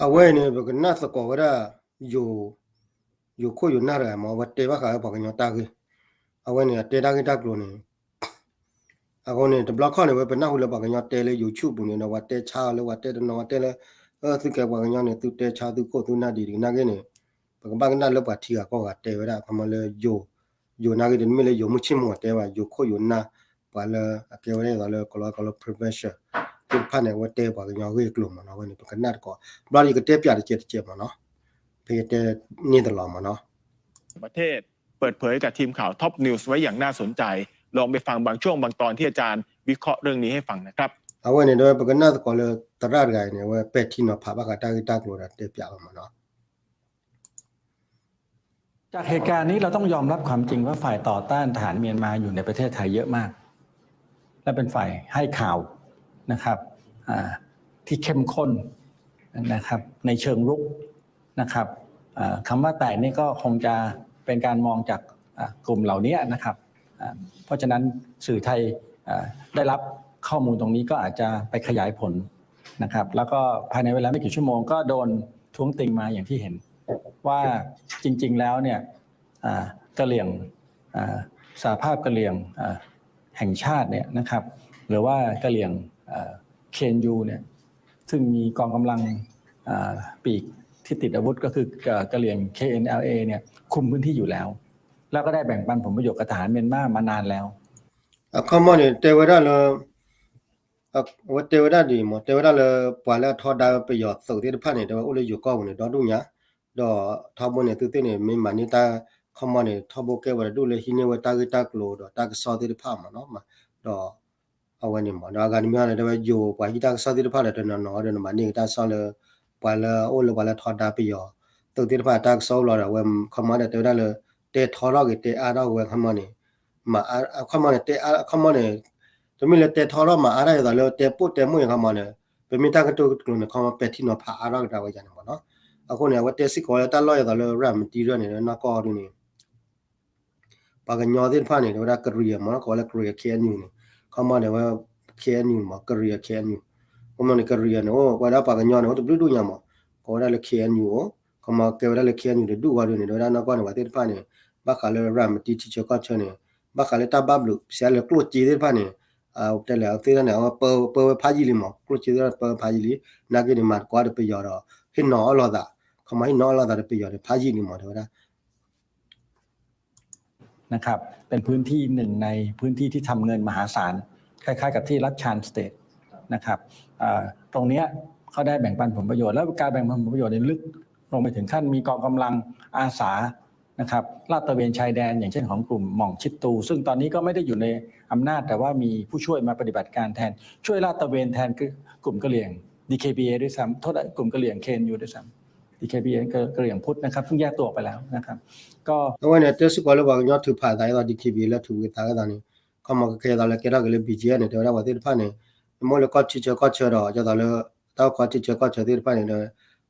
အဝဲအံၤန့ၣ် ပကနၣ်သကိးဝဲဒၣ် ယိၤ ယိၤခိၣ်ယိၤနၢ်တဂၤမ့ၢ် အဝဲတဲဘၣ်ဃးဝဲပှၤကညီတၢ်ဂ့ၢ်, အဝဲန့ၣ် အတဲတၢ်ဂ့ၢ်တၢ်ကျိၤန့ၣ် အဃိန့ၣ် တဘျီခီၣ်န့ၣ် ဝဲပနၢ်ဟူလၢပှၤကညီတဲလၢ YouTube ပူၤန့ၣ်ဒီး ပှၤတဲဆါအီၤလၢပှၤတဲတနီၤ ပှၤတဲလၢ အၢ သုကဲပှၤကညီန့ၣ် သုတဲဆါသုခိၣ်သုနၢ်ဒ်တကနၣ်ဂ့ၢ်န့ၣ် ပကဘၣ်ကနၣ်လၢပှၤထံဂၤကီၢ်ဂၤတဲဝဲဒၣ် ခီမီလၢယိၤ ယိၤနၢ်ဂ့ၢ်တမ့ၢ်လၢယိၤမုၢ်ဆ့ၣ်မုၢ်အတဲဘၣ် ယိၤခိၣ်ယိၤနၢ် ပှၤလၢအကဲဝဲဒၣ်သိးလၢကလီကလီ professor သ့ၣ်တဖၣ်န့ၣ် အဝဲတဲပှၤကညီဂ့ၢ်ကျိၤမ့ၢ်နီၤ အဝဲန့ၣ် ပကနၣ်သကိး ဘျီယကတဲပၠးတကဲးတကဲးမ့ၢ်နီၤ ဖဲယတဲန့ၢ်တလီၤမ့ၢ်နီၤ ประเทศ เปิดเผยกับทีมข่าว Top News ไว้อย่างน่าสนใจ ลองไปฟังบางช่วงบางตอนที่อาจารย์วิเคราะห์เรื่องนี้ให้ฟังนะครับ အဝဲန့ၣ်ဒီး ပကနၣ်သကိးလၢသရၣ်တဂၤအံၤန့ၣ် အဝဲပဲာ်ထံနီၤဖးဘၣ်ဃးတၢ်ဂ့ၢ်တၢ်ကျိၤဒီးတဲပၠးလီၤမ့ၢ်နီၤ จากเหตุการณ์นี้เราต้องยอมรับความจริงว่าฝ่ายต่อต้านทหารเมียนมาอยู่ในประเทศไทยเยอะมาก และเป็นฝ่ายให้ข่าวนะครับอ่าที่เข้มข้นนะครับในเชิงรุกนะครับอ่าคำว่าแต่นี่ก็คงจะเป็นการมองจากอ่ากลุ่มเหล่านี้นะครับอ่าเพราะฉะนั้นสื่อไทยอ่าได้รับข้อมูลตรงนี้ก็อาจจะไปขยายผลนะครับ แล้วก็ภายในเวลาไม่กี่ชั่วโมงก็โดนท้วงติงมาอย่างที่เห็น ว่าจริงๆแล้วเนี่ยอ่ากะเหรี่ยงอ่าสหภาพกะเหรี่ยงอ่าแห่งชาติเนี่ยนะครับ หรือว่ากะเหรี่ยงอ่า เคเอ็นยู เนี่ย ซึ่งมีกองกำลังอ่าปีกที่ติดอาวุธก็คือเอ่อกะเหรี่ยง เคเอ็นแอลเอ เนี่ย คุมพื้นที่อยู่แล้ว แล้วก็ได้แบ่งปันผลประโยชน์กับทหารเมียนมามานานแล้ว အခီမီန့ၣ် တဲဝဲဒၣ်လၢ အဝဲတဲဝဲဒၣ်ဒ်အံၤမ့ၢ် တဲဝဲဒၣ်လၢ ပှၤလၢအထီဒါပယီၤသုးသ့ၣ်တဖၣ်န့ၣ် တဲဝဲအိၣ်လၢယိၤကီၢ်ပူၤန့ၣ် ဒီဒူၣ်ညါ ဒီးထီဘိန့ၣ် သုသ့ၣ်န့ၣ် မ့ၢ်မၤန့ၢ်တၢ် ခီမီန့ၣ် ထီဘိကဲပှၤတဒူၣ်လၢဟံးန့ၢ်ဝဲတၢ်ဂ့ၢ်တၢ်ကျိၤဒီးတၢ်ကစီၣ်သ့ၣ်တဖၣ်မ့ၢ်နီၤ ဒီး အဝဲန့ၣ်မ့ၢ် ဒီးအဂၤတမံၤန့ၣ် တဲဝဲယိၤပှၤဟံးတၢ်ကစီၣ်သ့ၣ်တဖၣ်ဒီးတနီၤနီၤဒီးနမၤန့ၢ်က့ၤတၢ်ကစီၣ်လၢ ပှၤလၢအအိၣ်လၢပှၤလၢထီဒါပယီၤသုးသ့ၣ်တဖၣ်တၢ်ကစီၣ်အိၣ်လီၤဒီး အဝဲခီမီဒီးတဲဝဲဒၣ်လၢ တဲထီထီၣ်က့ၤတဲအါထီၣ်က့ၤဝဲခီမီန့ၣ် မၤအါ ခီမီန့ၣ် တဲအါ ခီမီန့ၣ် တမ့ၢ်လၢတဲထီထီၣ်မၤအါထီၣ်ဒ်သိးလၢတဲပိၢ်တဲမိၢ်အံၤခီမီန့ၣ် ပမ့ၢ်တၢ်ကတိၤကျိၤန့ၣ် ခီမီပဲာ်ထံနီၤဖးအါထီၣ်က့ၤတၢ်ဝဲယၤန့ၣ်မ့ၢ်နီၤ အဃိန့ၣ် အဝဲတဲစ့ၢ်ကီးလၢတၢ်လီၢ်ဒ်သိးလၢရၤမတံရၢၢ်န့ၣ် နီၢ်ကီၢ်ဒ်န့ၣ် ပှၤကညီသ့ၣ်တဖၣ်န့ၣ် တဲဝဲဒၣ်ကရံၣ်အမ့ၢ် ကိးဝဲလၢကရံၣ်အ KNU န့ၣ် ခီမီန့ၣ်ဝဲ KNU မ့ၢ် ကရံၣ်အ KNU ခီမီန့ၣ် ကရံၣ်အန့ၣ် အိၣ်ဝဲဒၣ်ပှၤကညီန့ၣ် အိၣ်တဘျုးဒူၣ်ညါမ့ၢ် ကိးဝဲဒၣ်လၢ KNU အိၣ် ခီမီကဲဝဲဒၣ်လၢ KNU တဒူၣ်ဝဲဒၣ်န့ၣ် တဲဝဲဒၣ်နီၢ်ကီၢ်န့ၣ် ပှၤသ့ၣ်တဖၣ်န့ၣ် ဘၣ်ဃးလၢရၤမတံထံဆၢကီၢ်ဆၢန့ၣ် ဘၣ်ဃးလၢတၢ်ဘၣ်ဘျုး ပစံးလၢကျိၣ်စ့သ့ၣ်တဖၣ်န့ၣ် တဲလဲၣ်သ့ၣ်တဖၣ်န့ၣ် အဝဲပၢဝဲဖးယံာ်လံမ့ၢ် ကျိၣ်စ့သ့ၣ်တဖၣ်ပၢဝဲဖးယံာ်လံ နာ်က့န့ၣ် မၤသကိးဒီးပယီၤဒီး ဟ့ၣ်နီၤအီၣ်လိာ်သး ခီမီဟ့ၣ်နီၤအီၣ်လိာ်သးဒီးပယီၤဒီးဖးယံာ်လံမ့ၢ် တဲဝဲဒၣ် นะครับเป็นพื้นที่หนึ่งในพื้นที่ที่ทำเงินมหาศาล คล้ายๆกับที่รัฐชานสเตทนะครับเอ่อตรงเนี้ยเขาได้แบ่งปันผลประโยชน์ แล้วการแบ่งปันผลประโยชน์ในยลึกลงไปถึงขั้นมีกองกำลังอาสานะครับลาดตระเวนชายแดนอย่างเช่นของกลุ่มหม่องชิดตู ซึ่งตอนนี้ก็ไม่ได้อยู่ในอำนาจแต่ว่ามีผู้ช่วยมาปฏิบัติการแทน ช่วยลาดตระเวนแทนกลุ่มกะเหรี่ยง ดีเคพีเอ ด้วยซ้ำโทษนะกลุ่มกะเหรี่ยง เคเอ็นยู ด้วยซ้ำ ดีเคพีเอ กะเหรี่ยงพุทธนะครับซึ่งแยกตัวออกไปแล้วนะครับก็ အဝဲန့ၣ်တဲစ့ၢ်ကီးလၢပှၤကညီထုးဖးသးဒ်သိး ဒီး ဒီကီၣ်ဘံၣ် လၢထုးဖးသးန့ၣ် ခီမီကကဲသိးလၢကဲထီၣ်က့ၤလၢ ဘံၣ်ကၠ့အၣ် န့ၣ် တဲဝဲဒၣ်ပှၤသ့ၣ်တဖၣ်န့ၣ် မ့ၢ်လၢကီၢ်ထံဆၢကီၢ်ဆၢဒီး ဒ်သိးလၢ တၢ်အိၣ်ခိးထံဆၢကီၢ်ဆၢသ့ၣ်တဖၣ်န့ၣ်ဒီး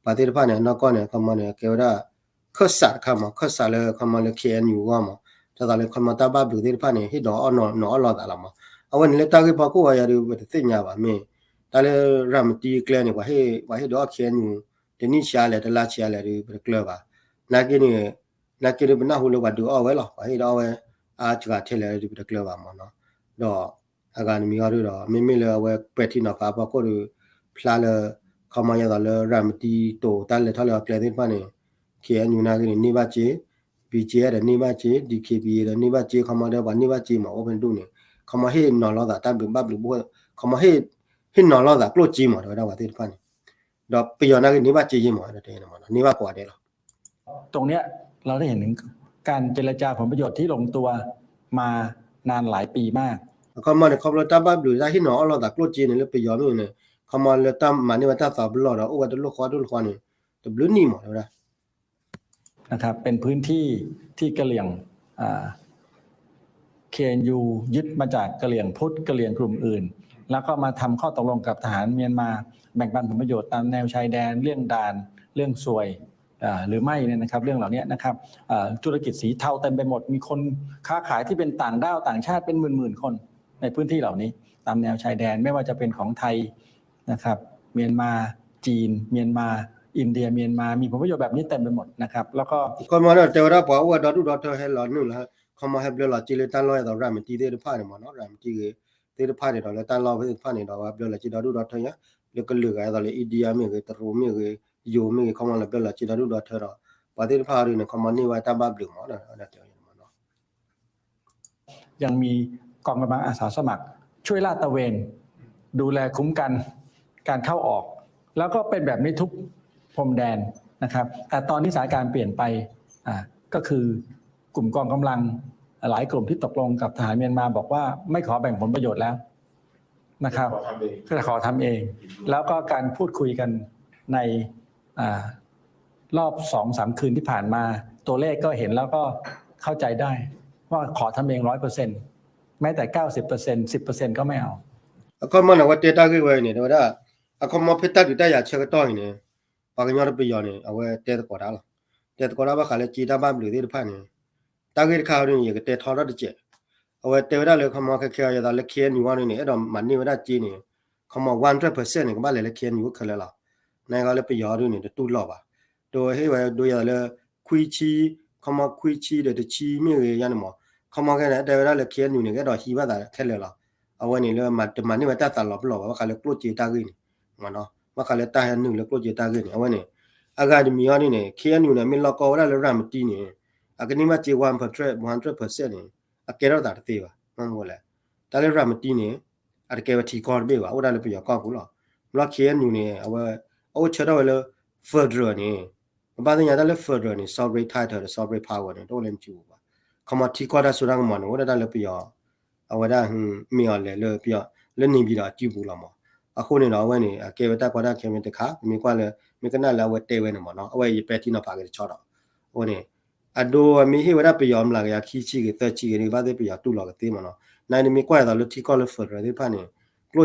ပှၤသ့ၣ်တဖၣ်န့ၣ် အနီၢ်ကီၢ်န့ၣ် ခီမီန့ၣ် ကဲဝဲဒၣ် ခၢၣ်စးတခါမ့ၢ် ခၢၣ်စးလၢခီမီလၢ KNU အဂီၢ်မ့ၢ် ဒ်သိးလၢခီမီတၢ်ဘၣ်ဘျုးသ့ၣ်တဖၣ်န့ၣ် ဟ့ၣ်ဒီးအီၣ်နီၤအီၣ်လိာ်သးလီၤမ့ၢ် အဝဲန့ၣ်လၢတၢ်ဂ့ၢ်ဖီခိၣ်ဝဲယၤဒီး ပတသ့ၣ်ညါဘၣ်မ့ၢ် တၢ်လၢရၤမတံကျဲန့ၣ် ပှၤဟ့ၣ်ဒီးအီၣ် KNU တနံၣ်ဆံးလဲၣ် တလါဆံးလဲၣ်ဒီး ပတကျၢၤဘၣ် နာ်က့န့ၣ် နာ်က့ဒီး ပနၢ်ဟူလၢပှၤဒုးအီၣ်ဝဲလီၤ ပှၤဟ့ၣ်ဒီးအီၣ်ဝဲ အါစှၤထဲလဲၣ်ဒီး ပတကျၢၤဘၣ်မ့ၢ်နီၤ ဒီး အဂၤတမံၤအံၤဒီး မ့မ့ၢ်လၢအဝဲပဲာ်ထံနီၤဖးအဖီခိၣ်ဒီး ဖျါလၢ ခီမီဒ်သိးလၢရၤမတံတိၤတၢ်လဲၤထီၣ်လဲၤအီၤကျဲသ့ၣ်တဖၣ်န့ၣ် KNU နာ်က့န့ၣ် န့ၢ်ဘၣ်စ့ ဘံၣ်ကၠ့အၣ်ဒီးန့ၢ်ဘၣ်စ့ ဒီကီၣ်ဘံၣ်ဒီးန့ၢ်ဘၣ်စ့ ခီမီဒီးပှၤန့ၢ်ဘၣ်စ့မ့ၢ် အိၣ်ဖဲန့ၣ်ဒူၣ်န့ၣ် ခီမီဟ့ၣ်နီၤလိာ်သးတၢ်ဘျုးဘၣ်ဘျုးဘိ ခီမီဟ့ၣ်နီၤလိာ်သးကျိၣ်စ့မ့ၢ် တဲဝဲဒၣ်ပှၤသ့ၣ်တဖၣ်န့ၣ် ဒီးပယီၤနာ်က့န့ၢ်ဘၣ်စ့ယ့မ့ၢ် တဲန့ၣ်မ့ၢ် န့ၢ်ဘၣ်ကိးဂၤဒဲးလီၤ ตรงเนี้ยเราได้เห็นถึง การเจรจาผลประโยชน์ที่ลงตัวมานานหลายปีมาก အခီမီန့ၣ် ခီဖျိတၢ်ဘၣ်ဘျုးတၢ်ဟ့ၣ်နီၤအီၣ်လိာ်သးကျိၣ်စ့န့ၣ်လၢပယီၤမ့ၢ်န့ၣ် ခီမီလၢတၢ်မၤန့ၢ်ဝဲတၢ်သးပလီၢ်ဒီး အိၣ်ဝဲတလိၣ်ဃီတလိၣ်ဃီန့ၣ် တဘျုးနံၣ်မ့ၢ် တဲဝဲဒၣ် นะครับเป็นพื้นที่ที่กะเหรี่ยงอ่า เคเอ็นยู ยึดมาจากกะเหรี่ยงพุทธกะเหรี่ยงกลุ่มอื่น แล้วก็มาทำข้อตกลงกับทหารเมียนมา แบ่งปันผลประโยชน์ตามแนวชายแดน เรื่องด่าน เรื่องส่วยอ่าหรือไม่เนี่ยนะครับ เรื่องเหล่านี้นะครับอ่าธุรกิจสีเทาเต็มไปหมด มีคนค้าขายที่เป็นต่างด้าวต่างชาติเป็นหมื่นๆคน ในพื้นที่เหล่านี้ ตามแนวชายแดน ไม่ว่าจะเป็นของไทยนะครับ เมียนมา จีน เมียนมา อินเดีย เมียนมา มีผลประโยชน์แบบนี้เต็มไปหมดนะครับ แล้วก็ ခီမီန့ၣ် တဲဝဲဒၣ်ပှၤအိၣ်ဝဲဒီဒူၣ်ဒီထၢဟဲလီၤနုာ်လီၤ ခီမီဟဲဘျၢလီၤစ့လၢတၢ်လီၢ်အသိး ရၤမတံသ့ၣ်တဖၣ်န့ၣ်မ့ၢ်နီၤ ရၤမတံဂ့ၤ သ့ၣ်တဖၣ်န့ၣ်ဒီး လၢတၢ်လီၢ်သ့ၣ်တဖၣ်န့ၣ်ဒီး ဝဲဘျၢလီၤစ့ဒီဒူၣ်ဒီထၢညါ လၢကလုာ်ဂၤအသိးလၢ India မ့ၢ်ဂ့ၤ တရူးမ့ၢ်ဂ့ၤ ယိၤမ့ၢ်ဂ့ၤ ခီမီလီၤဘျၢလီၤစ့ဒီဒူၣ်ဒီထၢဒီး ပှၤသ့ၣ်တဖၣ်အံၤဒ်န့ၣ် ခီမီန့ၢ်ဝဲတၢ်ဘၣ်ဘျုးမ့ၢ်နီၤ ยังมีกองกำลังอาสาสมัครช่วยลาดตระเวนดูแลคุ้มกันการเข้าออก แล้วก็เป็นแบบนี้ทุกพรมแดนนะครับ แต่ตอนนี้สถานการณ์เปลี่ยนไปอ่าก็คือกลุ่มกองกำลังหลายกลุ่มที่ตกลงกับทหารเมียนมาบอกว่าไม่ขอแบ่งผลประโยชน์แล้วนะครับ ขอทำเอง ก็ขอทำเอง แล้วก็การพูดคุยกันในอ่า รอบสองสามคืนที่ผ่านมา ตัวเลขก็เห็นแล้วก็เข้าใจได้ ว่าขอทำเองร้อยเปอร์เซ็นต์ แม้แต่เก้าสิบเปอร์เซ็นต์ สิบเปอร์เซ็นต์ ก็ไม่เอา အခီမီန့ၣ် အဝဲတဲတၢ်ဂ့ၢ်ဝဲအံၤန့ၣ် တဲဝဲဒၣ် အခီမီဖဲတၢ်ဒုးတၢ်ယၤဆၢကတီၢ်အံၤန့ၣ် ပှၤကညီတပယီၤန့ၣ် အဝဲတဲသကိးတၢ်လီၤ. တဲသကိးတၢ်ဘၣ်ဃးလၢစ့တၢ်ဘၣ်ဘျုးသ့ၣ်တဖၣ်န့ၣ် တၢ်ဂ့ၢ်တခါအံၤဒ်န့ၣ် ယကတဲထီထီၣ်တစဲး အဝဲတဲဝဲဒၣ်လၢခီမီခဲခဲအံၤ ယသးလၢ ခ့ၣ်အဲၣ်ယူၣ် အံၤဒ်န့ၣ် အဲၣ်ဒိးမၤန့ၢ်ဝဲဒၣ်စ့န့ၣ် ခီမီ one hundred percent န့ၣ် ကဘၣ်လဲၤလၢ ခ့ၣ်အဲၣ်ယူၣ် ခဲလၢာ်လီၤ. နကီလၢပယီၤအံၤဒ်န့ၣ် တတူၢ်လိာ်ဘၣ် ဒီးဟ့ၣ်ဝဲဒိယၤလၢ ခွံဆံ ခီမီခွံဆံဒီးတဆံမ့ၢ်ဂ့ၤယါန့ၣ်မး ခီမီခဲန့ၣ် တဲဝဲဒၣ်လၢ ခ့ၣ်အဲၣ်ယူၣ် န့ၣ် ကအဲၣ်ဒိးဟံးဘၣ်သးခဲလၢာ်လီၤ. အဝဲန့ၣ်လၢတမၤန့ၢ်ဝဲတၢ်သးလီၤပလိာ်ဘၣ် ဘၣ်ဃးလၢကျိၣ်စ့တၢ်ဂ့ၢ်န့ၣ် မ့ၢ်နီၤ ဘၣ်ဃးလၢတၢ်ဟဲနုာ်လၢကျိၣ်စ့တၢ်ဂ့ၢ်န့ၣ် အဝဲန့ၣ် အဂၤတမံၤအံၤဒ်န့ၣ် ခ့ၣ်အဲၣ်ယူၣ် န့ၣ် အမ့ၢ်လီၢ်ကီဝဲဒၣ်လၢရၤမတံန့ၣ် အကန့ၢ်ဘၣ်စ့ one hundred percent န့ၣ် အကဲထီၣ်သးတသ့ဘၣ် မ့ၢ်မလဲၣ် တၢ်လၢရၤမတံန့ၣ် အတကဲဝဲထံကီၢ်တဘ့ၣ်ဘၣ် အိၣ်ဒၣ်လၢပယီၤကီၢ်ပူၤလီၤ. ဘျီ ခ့ၣ်အဲၣ်ယူၣ် န့ၣ် အဝဲ အအိၣ်ဆၢထၢၣ်ဝဲလၢ federal န့ၣ် ပဘၣ်သ့ၣ်ညါတၢ်လၢ federal န့ၣ် sovereign title ဒီး sovereign power န့ၣ် တအိၣ်လၢမစုပူၤဘၣ်. ခီမီထံကီၢ်တၢ်စိတၢ်ကမီၤန့ၣ် အိၣ်ဒၣ်တၢ်လၢပယီၤ အဝဲဒၣ် မ့ၢ်အီၤလဲၤလၢပယီၤ လၢန့ၣ်ပၠံၤဒီးအစုပူၤလီၤမး. အဃိန့ၣ်ဒီးအဝဲန့ၣ် အကဲဝဲတၢ်ကီတၢ်ခဲမ့ၢ်တခါ ပမ့ၢ်ကွၢ်လၢ မ့ၢ်ကနၣ်လၢအဝဲတဲဝဲန့ၣ်မ့ၢ်နီၤ အဝဲယပဲာ်ထံနီၤဖးက့ၤတဆီဒီး အဝဲန့ၣ် အဒိမ့ၢ်ဟ့ၣ်ဝဲဒၣ်ပယီၤမျးကယၤခံဆံဂ့ၤ သၢဆံဂ့ၤန့ၣ် ဘၣ်သ့ၣ်ပယီၤတူၢ်လိာ်ကသ့မ့ၢ်နီၤ. နမ့ၢ်ကွၢ်အသိးလၢထံကီၢ်လၢ federal သ့ၣ်တဖၣ်န့ၣ်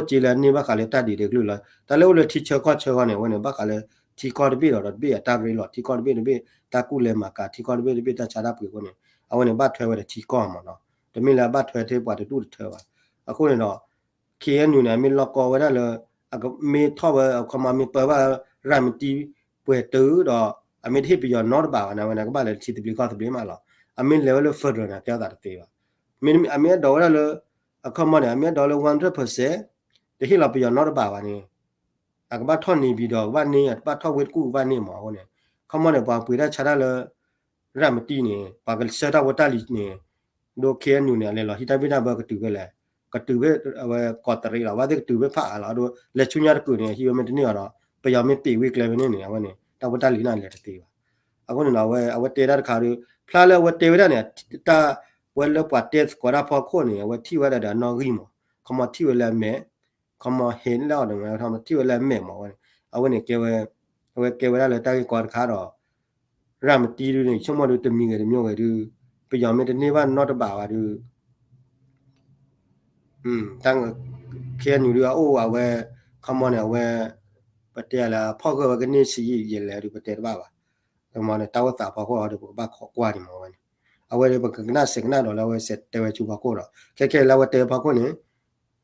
ကျိၣ်စ့လၢအန့ၢ်ဘၣ်ဃးလၢတၢ်ဒုးတကလုာ်လီၤ. တၢ်လၢအိၣ်လၢထံဆၢကီၢ်ဆၢအဂီၢ်န့ၣ် အဝဲန့ၣ် ဘၣ်ဃးလၢထံကီၢ်တဘ့ၣ်ဒီးတဘ့ၣ်အတၢ်ရ့လီၤ ထံကီၢ်တဘ့ၣ်တဘ့ၣ်တၢ်ကူၣ်လဲၤမၤကၤ ထံကီၢ်တဘ့ၣ်တဘ့ၣ်တၢ်ဆါတၢ်ပှ့ၤအဃိန့ၣ် အဝဲန့ၣ်ဘၣ်ထွဲဝဲဒီးထံကီၢ်မ့ၢ်နီၤ. တမ့ၢ်လၢအဘၣ်ထွဲထဲပှၤတဒူၣ်တထၢဘၣ်. အဃိန့ၣ်ဒီး ခ့ၣ်အဲၣ်ယူၣ် န့ၣ် အမ့ၢ်လီၢ်ကီဝဲဒၣ်လၢ အကမ့ၢ်ထီၣ်ဝဲ အခီမီမ့ၢ်ပၢဘၣ်ရၤမတံ ပှဲၤတုၤဒီး အမ့ၢ်တဟ့ၣ်ပယီၤနီတဘးဘၣ်န့ၣ် အဝဲန့ၣ် ကဘၣ်လဲၤထံသဘျ့ကီၢ်သဘျ့မးလီၤ. အမ့ၢ်လဲၤဝဲလၢ federal န့ၣ် ကဲထီၣ်သးတသ့ဘၣ်. မ့ၢ်အမ့ၢ်အဲၣ်ဒိးဝဲဒၣ်လၢ အခီမီန့ၣ် အမ့ၢ်အဲၣ်ဒိးလၢ one hundred percent တဟ့ၣ်လီၤပယီၤနီတဘးဘၣ်န့ၣ် အကဘၣ်ထီၣ်န့ၢ်ဘံၤဒီးကဘၣ်န့ၢ် အကဘၣ်ထီၣ်ဝ့ၢ်တကူၣ်ကဘၣ်န့ၢ်မးအဃိန့ၣ် ခီမီန့ၣ် ပှၤပှ့ၤတၢ်ဆါတၢ်လၢ ရၤမတံန့ၣ် ပှၤကဆှၢတၢ်ဖိတၢ်လံၤန့ၣ် ဒိ ခ့ၣ်အဲၣ်ယူၣ် န့ၣ် အလဲၤလီၤဟံးတၢ်ဘံၣ်တၢ်ဘၢကတုၤဖဲလဲၣ် ကတုၤဖဲအဝဲကီးတရံးလီၤ ဘၣ်သ့ၣ်ကတုၤဖဲဖးအါလီၤ အဒိ လဲၤဆူညါတကုာ်န့ၣ် ဟံးဝဲမ့ၢ်တန့ၢ်အီၤဒီး ပယီၤမ့ၢ်ပ့ၤဝ့ၢ်ကျဲဖဲန့ၣ်န့ၣ် အဝဲန့ၣ် တၢ်ဖိတၢ်လံၤန့ၣ်လဲၤတသ့ဘၣ်. အဃိန့ၣ်ဒီး အဝဲ အဝဲတဲတၢ်တခါဒီး ဖျါလၢအဝဲတဲဝဲဒၣ်န့ၣ် တၢ်ဝဲလၢပှၤတဲသကိးတၢ်ဖီခိၣ်န့ၣ် အဝဲထံၣ်ဝဲဒၣ်ဒီးအနီၣ်ဂံၢ်မး ခီမီထံၣ်ဝဲလၢအမဲာ် ခီမီဟ့ၣ်လၢအီၤဒီး ထံၣ်ဝဲလၢအမဲာ်မးဝဲန့ၣ် အဝဲန့ၣ်ကဲဝဲ အဝဲကဲဝဲဒၣ်လၢတၢ်ဂ့ၢ်ကီတခါဒီး ရၤမတံဒုန့ၣ် ဆိကမိၣ်ဒုတမံၤဂ့ၤတမံၤဂ့ၤဒု ပယီၤမ့ၢ်တန့ၢ်ဘၣ်နီတဘးဘၣ်ဒု တၢ် ခ့ၣ်အဲၣ်ယူၣ် ဒုအအိၣ်အဝဲ ခီမီန့ၣ် အဝဲ ပတဲလၢဖီၣ်ဂၢၢ်ဝဲကန့ၢ်ဆံးယံာ်ယဲၢ်လဲၣ်ဒု ပတဲတဘၣ်ဘၣ်. ခီမီန့ၣ် တၢ်အိၣ်သးဖီခိၣ်အံၤဒီး ပကဘၣ်ခိးကွၢ်န့ၣ်မးဝဲန့ၣ် အဝဲဒၣ်ပကကနၣ်စဲးကနၣ်ဒီးလၢအဝဲစဲးတဲဝဲဆူဖီခိၣ်ဒီး ခဲခဲလၢအဝဲတဲဖီခိၣ်န့ၣ်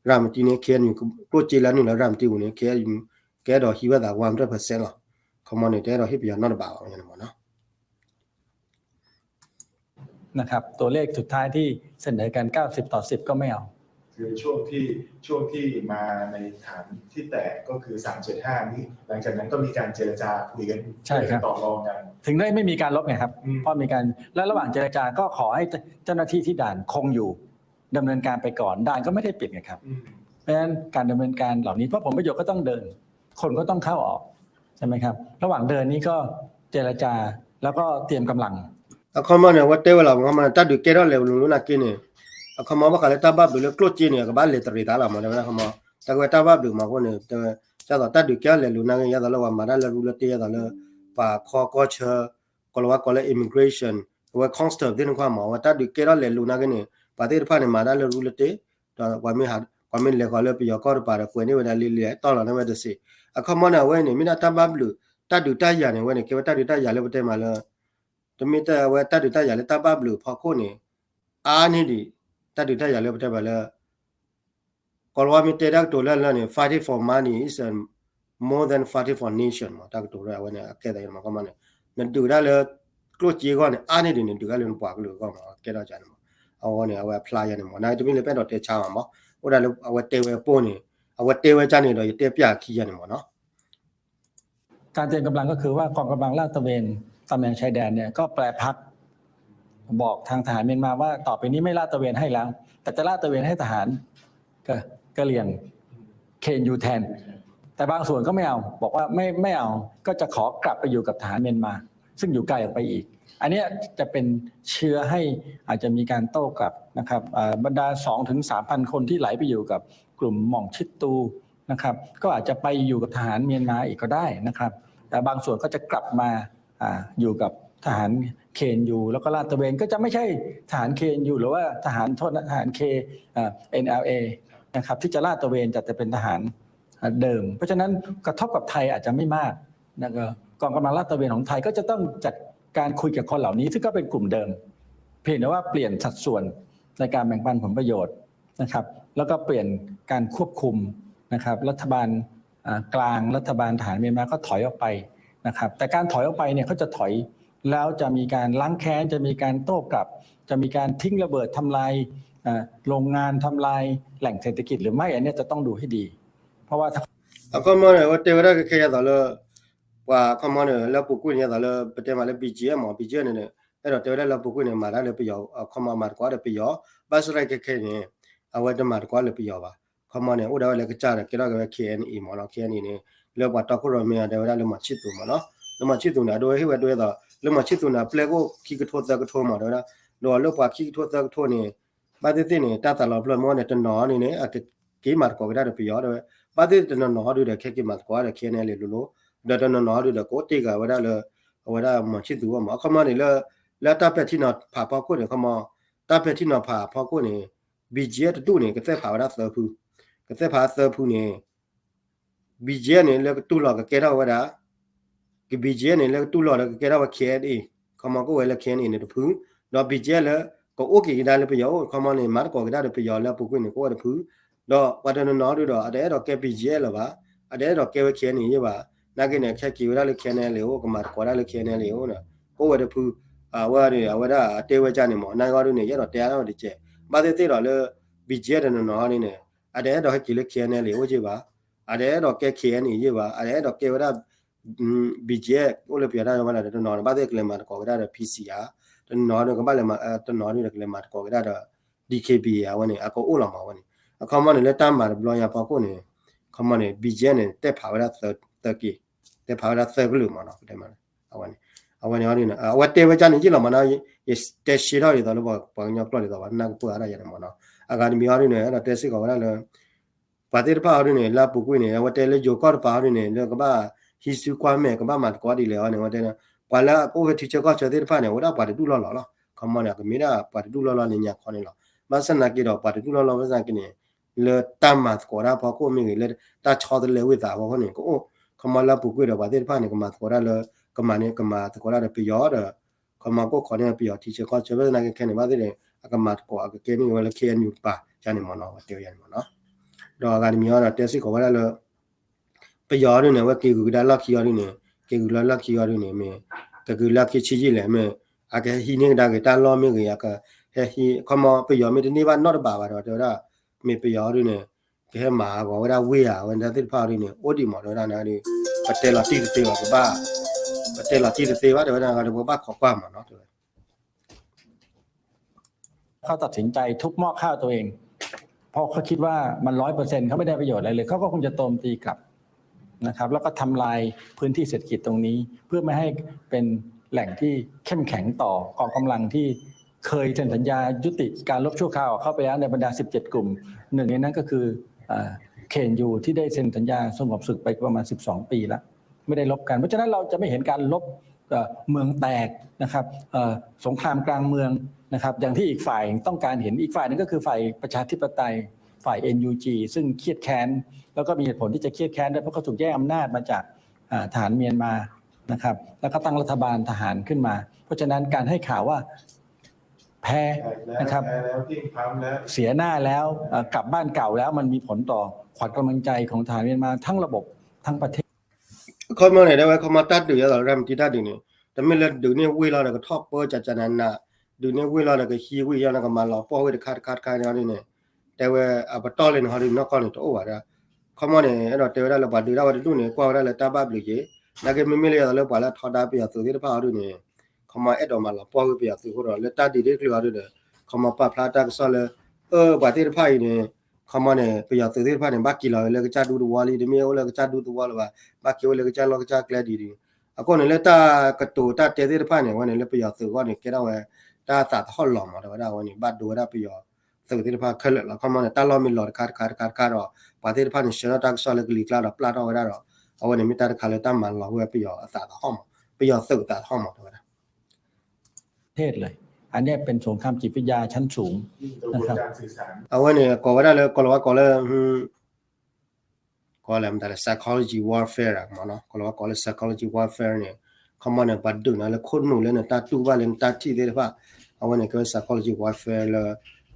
ရၤမတံန့ၣ် ခ့ၣ်အဲၣ်ယူၣ် ကျိၣ်စ့လၢအနုာ်လၢရၤမတံပူၤန့ၣ် ခ့ၣ်အဲၣ်ယူၣ် ကအဲၣ်ဒိးဟံးဝဲသး one hundred percent လီၤ. ခီမီန့ၣ် တအဲၣ်ဒိးဟ့ၣ်ပယီၤနီတဘးဘၣ်န့ၣ်မးနီၤ นะครับ ตัวเลขสุดท้ายที่เสนอกัน เก้าสิบต่อสิบ ก็ไม่เอา คือช่วงที่ช่วงที่มาในฐานที่แตกก็คือ สามเจ็ดห้า นี้ หลังจากนั้นก็มีการเจรจาคุยกัน ใช่ครับ ต่อรองกัน ถึงได้ไม่มีการรบไงครับ อืม เพราะมีการ และระหว่างเจรจาก็ขอให้เจ้าหน้าที่ที่ด่านคงอยู่ ดำเนินการไปก่อน ด่านก็ไม่ได้ปิดไงครับ อืม เพราะฉะนั้นการดำเนินการเหล่านี้ เพราะผลประโยชน์ก็ต้องเดิน คนก็ต้องเข้าออก ใช่ไหมครับ ระหว่างเดินนี้ก็เจรจา แล้วก็เตรียมกำลัง အခီမီန့ၣ် အဝဲတဲဝဲလီၤ အခီမီန့ၣ် တၢ်ဒုးကဲထီၣ်လဲၤလိၤလိၤနာ်က့န့ၣ် အခီမီဘၣ်ဃးလၢတၢ်ဘၣ်ဘျုးလၢကျိၣ်စ့န့ၣ် အကဘၣ်လဲၤတရံးသးလီၤမး တဲဝဲဒၣ်အခီမီ တၢ်ကဝဲတၢ်ဘၣ်ဘျုးမးအဃိန့ၣ် တဲဝဲ ဒ်သိးတၢ်ဒုးကဲထီၣ်လဲၤလိၤနာ်က့ ဒ်သိးလၢပှၤမၤတၢ်လၢရူလၢတ့ ဒ်သိးလၢ ပှၤခီကီၢ်ဆၢ ကီၢ်လၤဝါကိးလၢ immigration အဝဲ custom သ့ၣ်တဖၣ်မး အဝဲတၢ်ဒုးကဲထီၣ်လဲၤလိၤနာ်က့န့ၣ် ပှၤသ့ၣ်တဖၣ်န့ၣ် မၤတၢ်လၢရူလၢတ့ ဒီးပှၤမ့ၢ်ဟး ပှၤမ့ၢ်လဲၤဃီၤလၢပယီၤကီၢ်တပၤဒီး ကွဲးန့ၢ်ဝဲဒၣ်လံလံ တီၢ်လီၤန့ၢ်ဝဲတစ့း အခီမီန့ၣ် အဝဲန့ၣ် မ့ၢ်ဒၣ်တၢ်ဘၣ်ဘျုး တၢ်ဒုးတၢ်ယၤန့ၣ် အဝဲန့ၣ် ကဲဝဲတၢ်ဒုးတၢ်ယၤလၢပတဲမးလၢ တမ့ၢ်တၢ်ဝဲတၢ်ဒုးတၢ်ယၤလၢတၢ်ဘၣ်ဘျုးအဖီခိၣ်န့ၣ် အါန့ၢ်ဒံး တၢ်ဒုးတၢ်ယၤလၢပတဲမးလၢ ကီၤလၤဝါမ့ၢ်တဲတၢ်ကတိၤလၢလၢန့ၣ် fighting for money is a more than fighting for nation မး တၢ်ကတိၤလၢအဝဲန့ၣ် အကဲသးယဲန့ၣ်မး ခီမီန့ၣ် နဒုးဒၣ်လၢ ကျိၣ်စ့အဂီၢ်န့ၣ် အါန့ၢ်ဒံးန့ၣ် ဒုးဒၣ်လၢနပှၤကလုာ်အဂီၢ်မး ကဲထီၣ်ကန့ၣ်မး အဝဲန့ၣ် အဝဲအဖျါယဲန့ၣ်မး နတမ့ၢ်လၢပအဲၣ်ဒိးတဲဆါမးမး အိၣ်ဒၣ်လၢအဝဲတဲဝဲအပိၢ်န့ၣ် အဝဲတဲဝဲကန့ၣ်ဒီး ယတဲပျၢ်ခံယဲန့ၣ်မးနီၤ การเตรียมกำลังก็คือว่ากองกำลังลาดตระเวนตามแนวชายแดนเนี่ย ก็แปรพัก บอกทางทหารเมียนมาว่าต่อไปนี้ไม่ลาดตระเวนให้แล้ว แต่จะลาดตระเวนให้ทหารกะเหรี่ยง เคเอ็นยู แทน แต่บางส่วนก็ไม่เอา บอกว่าไม่ไม่เอา ก็จะขอกลับไปอยู่กับทหารเมียนมา ซึ่งอยู่ไกลออกไปอีก อันเนี้ยจะเป็นเชื้อให้อาจจะมีการโต้กลับนะครับ เอ่อ บรรดา สองถึงสามพัน คนที่ไหลไปอยู่กับกลุ่มหม่องชิดตูนะครับ ก็อาจจะไปอยู่กับทหารเมียนมาอีกก็ได้นะครับ แต่บางส่วนก็จะกลับมา อ่า อยู่กับทหาร เคเอ็นยู แล้วก็ลาดตระเวน ก็จะไม่ใช่ทหาร เคเอ็นยู หรือว่าทหาร โทษนะ ทหาร K เอ่อ เอ็นแอลเอ นะครับ ที่จะลาดตระเวน แต่จะเป็นทหาร อ่า เดิม เพราะฉะนั้นกระทบกับไทยอาจจะไม่มาก แล้วก็กองกำลังลาดตระเวนของไทยก็จะต้องจัดการคุยกับคนเหล่านี้ ซึ่งก็เป็นกลุ่มเดิม เพียงแต่ว่าเปลี่ยนสัดส่วนในการแบ่งปันผลประโยชน์นะครับ แล้วก็เปลี่ยนการควบคุมนะครับ รัฐบาล อ่า กลาง รัฐบาลทหารเมียนมาก็ถอยออกไปนะครับ แต่การถอยออกไปเนี่ยเขาจะถอย แล้วจะมีการล้างแค้น จะมีการโต้กลับ จะมีการทิ้งระเบิดทำลาย อ่า โรงงาน ทำลายแหล่งเศรษฐกิจหรือไม่ อันเนี้ยจะต้องดูให้ดี เพราะว่าถ้า အခီမီန့ၣ် အဝဲတဲဝဲဒၣ်ခဲခဲယဲသိးလၢ ပှၤအခီမီန့ၣ် လၢပူၤကွံာ်န့ၣ်ယဲသိးလၢ ပတဲမးလၢ ဘီကၠံအၣ် မး ဘီကၠံအၣ်န့ၣ် အဲၣ်ဒိးတဲဝဲဒၣ်လၢပူၤကွံာ်န့ၣ် မၤတၢ်လၢပယီၤ အခီမီမၤသကိးဒီးပယီၤ ဘၣ်ဆၣ်သနာ်က့ခဲခဲန့ၣ် အဝဲတမၤသကိးလၢပယီၤဘၣ် အခီမီန့ၣ် အိၣ်ဒၣ်ဝဲလၢကစၢ်ဒီးကဲထီၣ်က့ၤဝဲ KNA မးနီၤ KNA န့ၣ် လၢပှၤတီခိၣ်ရိၣ်မဲအီၤတဲဝဲဒၣ်လၢမီၤဆံၣ်သူးမးနီၤ လၢမီၤဆံၣ်သူးန့ၣ် အဒိဟ့ၣ်ဝဲဒၣ်ဝဲသိး လၢမီၤဆံၣ်သူးန့ၣ် အဒိဟ့ၣ်ဝဲဒၣ်ခံကထိသၢကထိမးတဲဝဲဒၣ် ဒီးလၢပှၤခံကထိသၢကထိန့ၣ် ဘၣ်သ့ၣ်သ့ၣ်န့ၣ် တၢ်သးလီၤပျီမ့ၢ်န့ၣ် တနီၤန့ၣ်န့ၣ် အကက့ၤမၤသကိးက့ၤတၢ်ဒီးပယီၤတဲဝဲ ဘၣ်သ့ၣ်သ့ၣ်တနီၤနီၤဒုဒီး ခဲက့ၤမၤသကိးဒီး KNLA လိၤလိၤ ဒီးတနီၤနီၤဒုဒီး ကအိၣ်တ့ၢ်ဂၤဝဲဒၣ်လၢ အဝဲဒၣ်မီၤဆံၣ်သူးအဂီၢ်မး အခီမီန့ၣ်လၢ လၢတၢ်ပဲာ်ထံနီၤဖးဖီခိၣ်န့ၣ် အခီမီ တၢ်ပဲာ်ထံနီၤဖးဖီခိၣ်န့ၣ် ဘီကၠံအၣ်တဒူၣ်န့ၣ် ကသဲၣ်ဖးဝဲဒၣ်သၢဖု ကသဲၣ်ဖးသၢဖုန့ၣ် ဘီကၠံအၣ်န့ၣ် လၢကတူၢ်လိာ်ကကဲထီၣ်ဝဲဒၣ် ကဘီကၠံအၣ်န့ၣ် လၢကတူၢ်လိာ်လၢကကဲထီၣ်ဝဲ KNA ခီမီကအိၣ်ဝဲလၢ KNA န့ၣ်တဖု ဒီးဘီကၠံအၣ်လၢ ကအိၣ်က့ၤကဒါလၢပယီၤအိၣ် ခီမီန့ၣ် မၤသကိးက့ၤတၢ်ဒီးပယီၤလၢအပူၤကွံာ်န့ၣ် ကအိၣ်ဝဲတဖု ဒီးပှၤတနီၤနီၤဒုဒီး အတအဲၣ်ဒိးကဲ ဘီကၠံအၣ် လၢၤဘၣ် အတအဲၣ်ဒိးကဲဝဲ KNA ယဲၢ်ဘၣ် နာ်က့န့ၣ် ခဲက့ၤဝဲဒၣ်လၢ KNLA အိၣ် ကမၤသကိးဒၣ်လၢ KNLA အိၣ်န့ၣ် ကအိၣ်ဝဲတဖု အဝဲန့ၣ် အဝဲဒၣ်အတဲဝဲကန့ၣ်မး နာ်က့ဒုန့ၣ် ယအဲၣ်ဒိးတဲအါထီၣ်တကဲး ဘၣ်သ့ၣ်သ့ၣ်ဒီးလၢ ဘီကၠံအၣ် တနီၤနီၤန့ၣ်န့ၣ် အတအဲၣ်ဒိးဟဲက့ၤလၢ KNLA အိၣ်ယဲၢ်ဘၣ် အတအဲၣ်ဒိးကဲ KNA ယဲၢ်ဘၣ် အတအဲၣ်ဒိးကဲဝဲဒၣ် ဘီကၠံအၣ် အိၣ်လၢပယီၤတၢ်ဝဲဒၣ်တနီၤနီၤ ဘၣ်သ့ၣ်ကလဲၤမၤသကိးက့ၤတၢ်ဒီး PC ဧါ တနီၤဒုကဘၣ်လဲၤ တနီၤဒုကလဲၤမၤသကိးက့ၤတၢ်ဒီး DKBA ဧါ အဝဲန့ၣ် အကအိၣ်လီၤမးဝဲန့ၣ် အခီမီန့ၣ် လၢတၢ်မၤတဘျီညါဖီခိၣ်န့ၣ် ခီမီန့ၣ် ဘီကၠံအၣ်န့ၣ် တဲဖးဝဲဒၣ်သၢက့ၤ တဲဖးဝဲဒၣ်သၢကလုာ်မးနီၤ အဝဲန့ၣ် အဝဲန့ၣ် အဝဲတဲဝဲကန့ၣ်ယဲၢ်လီၤမးနီၤ ယတဲရှဲထီၣ်ဒ်သိးလၢပှၤကညီကျိာ်ဒ်သိးဘၣ် နၢ်ကပၢၢ်အါထီၣ်ယဲန့ၣ်မးနီၤ အဂၤတမံၤအီၤဒုန့ၣ် အဲၣ်ဒိးတဲစ့ၢ်ကီးဝဲဒၣ်လၢ ပှၤသ့ၣ်တဖၣ်အီၤဒုန့ၣ် လၢအပူၤကွံာ်န့ၣ် အဝဲတဲလၢယိၤကီၢ်တပၤအီၤဒုန့ၣ် လၢကဘၣ်ဟံးစုကွၢ်မဲာ် ကဘၣ်မၤသကိးဒ်လဲၣ်အီၤန့ၣ် အဝဲတဲ ပှၤလၢအကအိၣ်ဝဲထံဆၢကီၢ်ဆၢသ့ၣ်တဖၣ်န့ၣ် အဝဲဒၣ်ပှၤတဒူၣ်လီၢ်လီၤလီၤ ခီမီန့ၣ် အကမ့ၢ်ဒၣ်ပှၤတဒူၣ်လီၢ်လီၢ်လၢညါခီန့ၣ်လီၤ ဘၣ်ဆၣ်သနာ်က့ဒီး ပှၤတဒူၣ်လီၢ်လီၢ်ဘၣ်ဆၣ်သနာ်က့န့ၣ် လၢတၢ်မၤသကိးတၢ်ဖီခိၣ်မ့ၢ်ဂ့ၤ လၢတၢ်ဆီတလဲဝ့ၢ်သးဖီခိၣ်န့ၣ် ကအိၣ် ခီမီလၢအပူၤကွံာ်ဒီးပှၤသ့ၣ်တဖၣ်န့ၣ် ကမၤသကိးဒၣ်လၢ ကမၤန့ၣ် ကမၤသကိးဒၣ်ဒီးပယီၤဒီး ခီမီကအိၣ်ခိးန့ၢ်ပယီၤထံဆၢကီၢ်ဆၢ ဘၣ်ဆၣ်သနာ်က့ခဲန့ၣ် ဘၣ်သ့ၣ်န့ၣ် အကမၤသကိးအကကဲန့ၢ်ဝဲလၢ KNU တပၤယါန့ၣ်မးနီၤ အဝဲတဲဝဲယါန့ၣ်မးနီၤ ဒီးအဂၤတမံၤအီၤဒီးတဲစ့ၢ်ကီးဝဲဒၣ်လၢ ပယီၤအီၤဒုန့ၣ် အဝဲက့ၤဂုၤကဒါလီၢ်ခံအီၤဒုန့ၣ် က့ၤဂုၤလီၢ်လီၢ်ခံအီၤဒုန့ၣ် မ့ၢ် ကဂုၤလၢခံဆံးယံာ်လဲၣ် မ့ၢ် အကဟဲဟံးန့ၢ်ကဒါက့ၤတၢ်လီၢ်မ့ၢ်ဂ့ၤ အကဟဲဟံး ခီမီပယီၤမ့ၢ်တန့ၢ်ဘၣ်နီတဘးဘၣ်ဒီး တဲဝဲဒၣ် မ့ၢ်ပယီၤအီၤဒုန့ၣ် ကဟဲမၤအဂီၤဝဲဒၣ်ဝ့ၢ်ဧါ အဝဲဒၣ်သ့ၣ်တဖၣ်အီၤဒုန့ၣ် အိၣ်ဒံးမး တဲဝဲဒၣ်နၤဒု ပတဲလီၤတံၢ်တသ့ဘၣ် ပဘၣ် ပတဲလီၤတံၢ်တသ့ဘၣ် တဲဝဲဒၣ်နၤဒု ပဘၣ်ခိးကွၢ်မးနီၤ တဲဝဲ เขาตัดสินใจทุบหม้อข้าวตัวเอง เพราะเขาคิดว่ามันร้อยเปอร์เซ็นต์ เขาไม่ได้ประโยชน์อะไรเลย เขาก็คงจะโจมตีกลับนะครับ แล้วก็ทำลายพื้นที่เศรษฐกิจตรงนี้ เพื่อไม่ให้เป็นแหล่งที่เข้มแข็งต่อกองกำลังที่เคยเซ็นสัญญายุติการรบชั่วคราวเข้าไปแล้วในบรรดา สิบเจ็ด กลุ่ม หนึ่งในนั้นก็คือเอ่อ เคเอ็นยู ที่ได้เซ็นสัญญาสงบศึกไปประมาณ สิบสอง ปีแล้ว ไม่ได้รบกัน เพราะฉะนั้นเราจะไม่เห็นการรบเอ่อเมืองแตกนะครับเอ่อสงครามกลางเมืองนะครับ อย่างที่อีกฝ่ายต้องการเห็น อีกฝ่ายหนึ่งก็คือฝ่ายประชาธิปไตย ฝ่าย เอ็นยูจี ซึ่งเครียดแค้น แล้วก็มีเหตุผลที่จะเครียดแค้นด้วย เพราะเขาถูกแย่งอำนาจมาจากอ่าทหารเมียนมานะครับ แล้วก็ตั้งรัฐบาลทหารขึ้นมา เพราะฉะนั้นการให้ข่าวว่าแพ้นะครับ แพ้แล้ว เสียหน้าแล้วเอ่อกลับบ้านเก่าแล้ว มันมีผลต่อขวัญกำลังใจของทหารเมียนมาทั้งระบบทั้งประเทศ ခီမီန့ၣ် တဲဝဲခီမီတၢ်ဒုးယဲသိးလၢရၤမတံတၢ်ဒုးန့ၣ် တမ့ၢ်လၢဒုးန့ၢ်ဝ့ၢ်လီၤဒီးကထီၣ်ပၢကကနနး, ဒုးန့ၢ်ဝ့ၢ်လီၤဒီးကဟံးဝ့ၢ်ယီၤန့ၣ် ကမၤလီၤပှီၢ်ဝ့ၢ်တခါတခါတခါန့ၣ်န့ၣ် တဲဝဲအပတီၢ်လၢန့ၣ်ဟီဒုးနီၢ်ကီၢ်န့ၣ်တအိၣ်ဘၣ်ဒၣ်. ခီမီန့ၣ် အဲၣ်ဒိးတဲဝဲဒၣ်လၢပှၤဒုးဒၣ်ဝဲတဒူၣ်န့ၣ် ကွၢ်ဝဲဒၣ်လၢတၢ်ဘၣ်ဘျုးက့ၤ, နာ်က့မ့မ့ၢ်လၢယဲသိးလၢပှၤလၢထီဒါပယီၤသုးသ့ၣ်တဖၣ်အီၤဒုးန့ၣ် ခီမီအဲၣ်ဒိးမၤလီၤပှီၢ်ဝ့ၢ်ပယီၤသုးအဃိဒီး လၢတၢ်ဒုးတၢ်တကျိၤအီၤဒုးဒီး ခီမီပာ်ဖျါတၢ်ကစီၣ်လၢ အၢ ပှၤသ့ၣ်တဖၣ်အံၤန့ၣ် ခီမီန့ၣ် ပယီၤသုးသ့ၣ်တဖၣ်န့ၣ် ဘၣ်က့ၤလီၤလၢကစၢ်ဒူသဝီလံ တမ့ၢ်အိၣ်လၢကစၢ်ဒူသဝီလၢၤဘၣ်, ဘၣ်က့ၤအိၣ်လၢကစၢ်လီၢ်ကစၢ်ကျဲဒ်န့ၣ်. အဃိန့ၣ်လၢတၢ်ကတိၤတၢ်တဲသ့ၣ်တဖၣ်န့ၣ် အဝဲန့ၣ်လၢပယီၤသုးအဂီၢ်န့ၣ် ကဲထီၣ်ဝဲ တၢ်သးသဟီၣ်လီၤမး တဲဝဲဒၣ်အဝဲန့ၣ် ဘၣ်ဒိဝဲဒၣ်ပယီၤသုးသ့ၣ်တဖၣ်ခဲလၢာ်လီၤ. ခီမီန့ၣ် တၢ်လီၢ်မ့ၢ်လီၤတခါတခါတခါတခါဒီး ပှၤသ့ၣ်တဖၣ်န့ၣ် ဆှၢထီၣ်တၢ်ကစီၣ်လၢကလံၤကျါဒီးပျၢ်ထီၣ်ဝဲဒၣ်ဒီး အဝဲန့ၣ်မ့ၢ်တၢ်တခါလၢတၢ်မၤလီၤဝဲပယီၤအသးသဟီၣ်မး ပယီၤသုးအသးသဟီၣ်မး တဲဝဲဒၣ် ประเทศเลย อันเนี้ยเป็นสงครามจิตวิทยาชั้นสูงนะครับ အဝဲန့ၣ် ကိးဝဲဒၣ်လၢ ကိးလီၤဝဲကိးလၢ ကိးလၢမတၤလဲၣ် psychology warfare မ့ၢ်နီၤ ကိးလီၤဝဲကိးလၢ psychology warfare န့ၣ် ခီမီန့ၣ် ပှၤဒုးနၤလၢခိၣ်နူာ်လၢနတၢ်တူၢ်ဘၣ်လၢနတၢ်ထံၣ်သ့ၣ်တဖၣ် အဝဲန့ၣ်ကဲဝဲ psychology warfare လၢ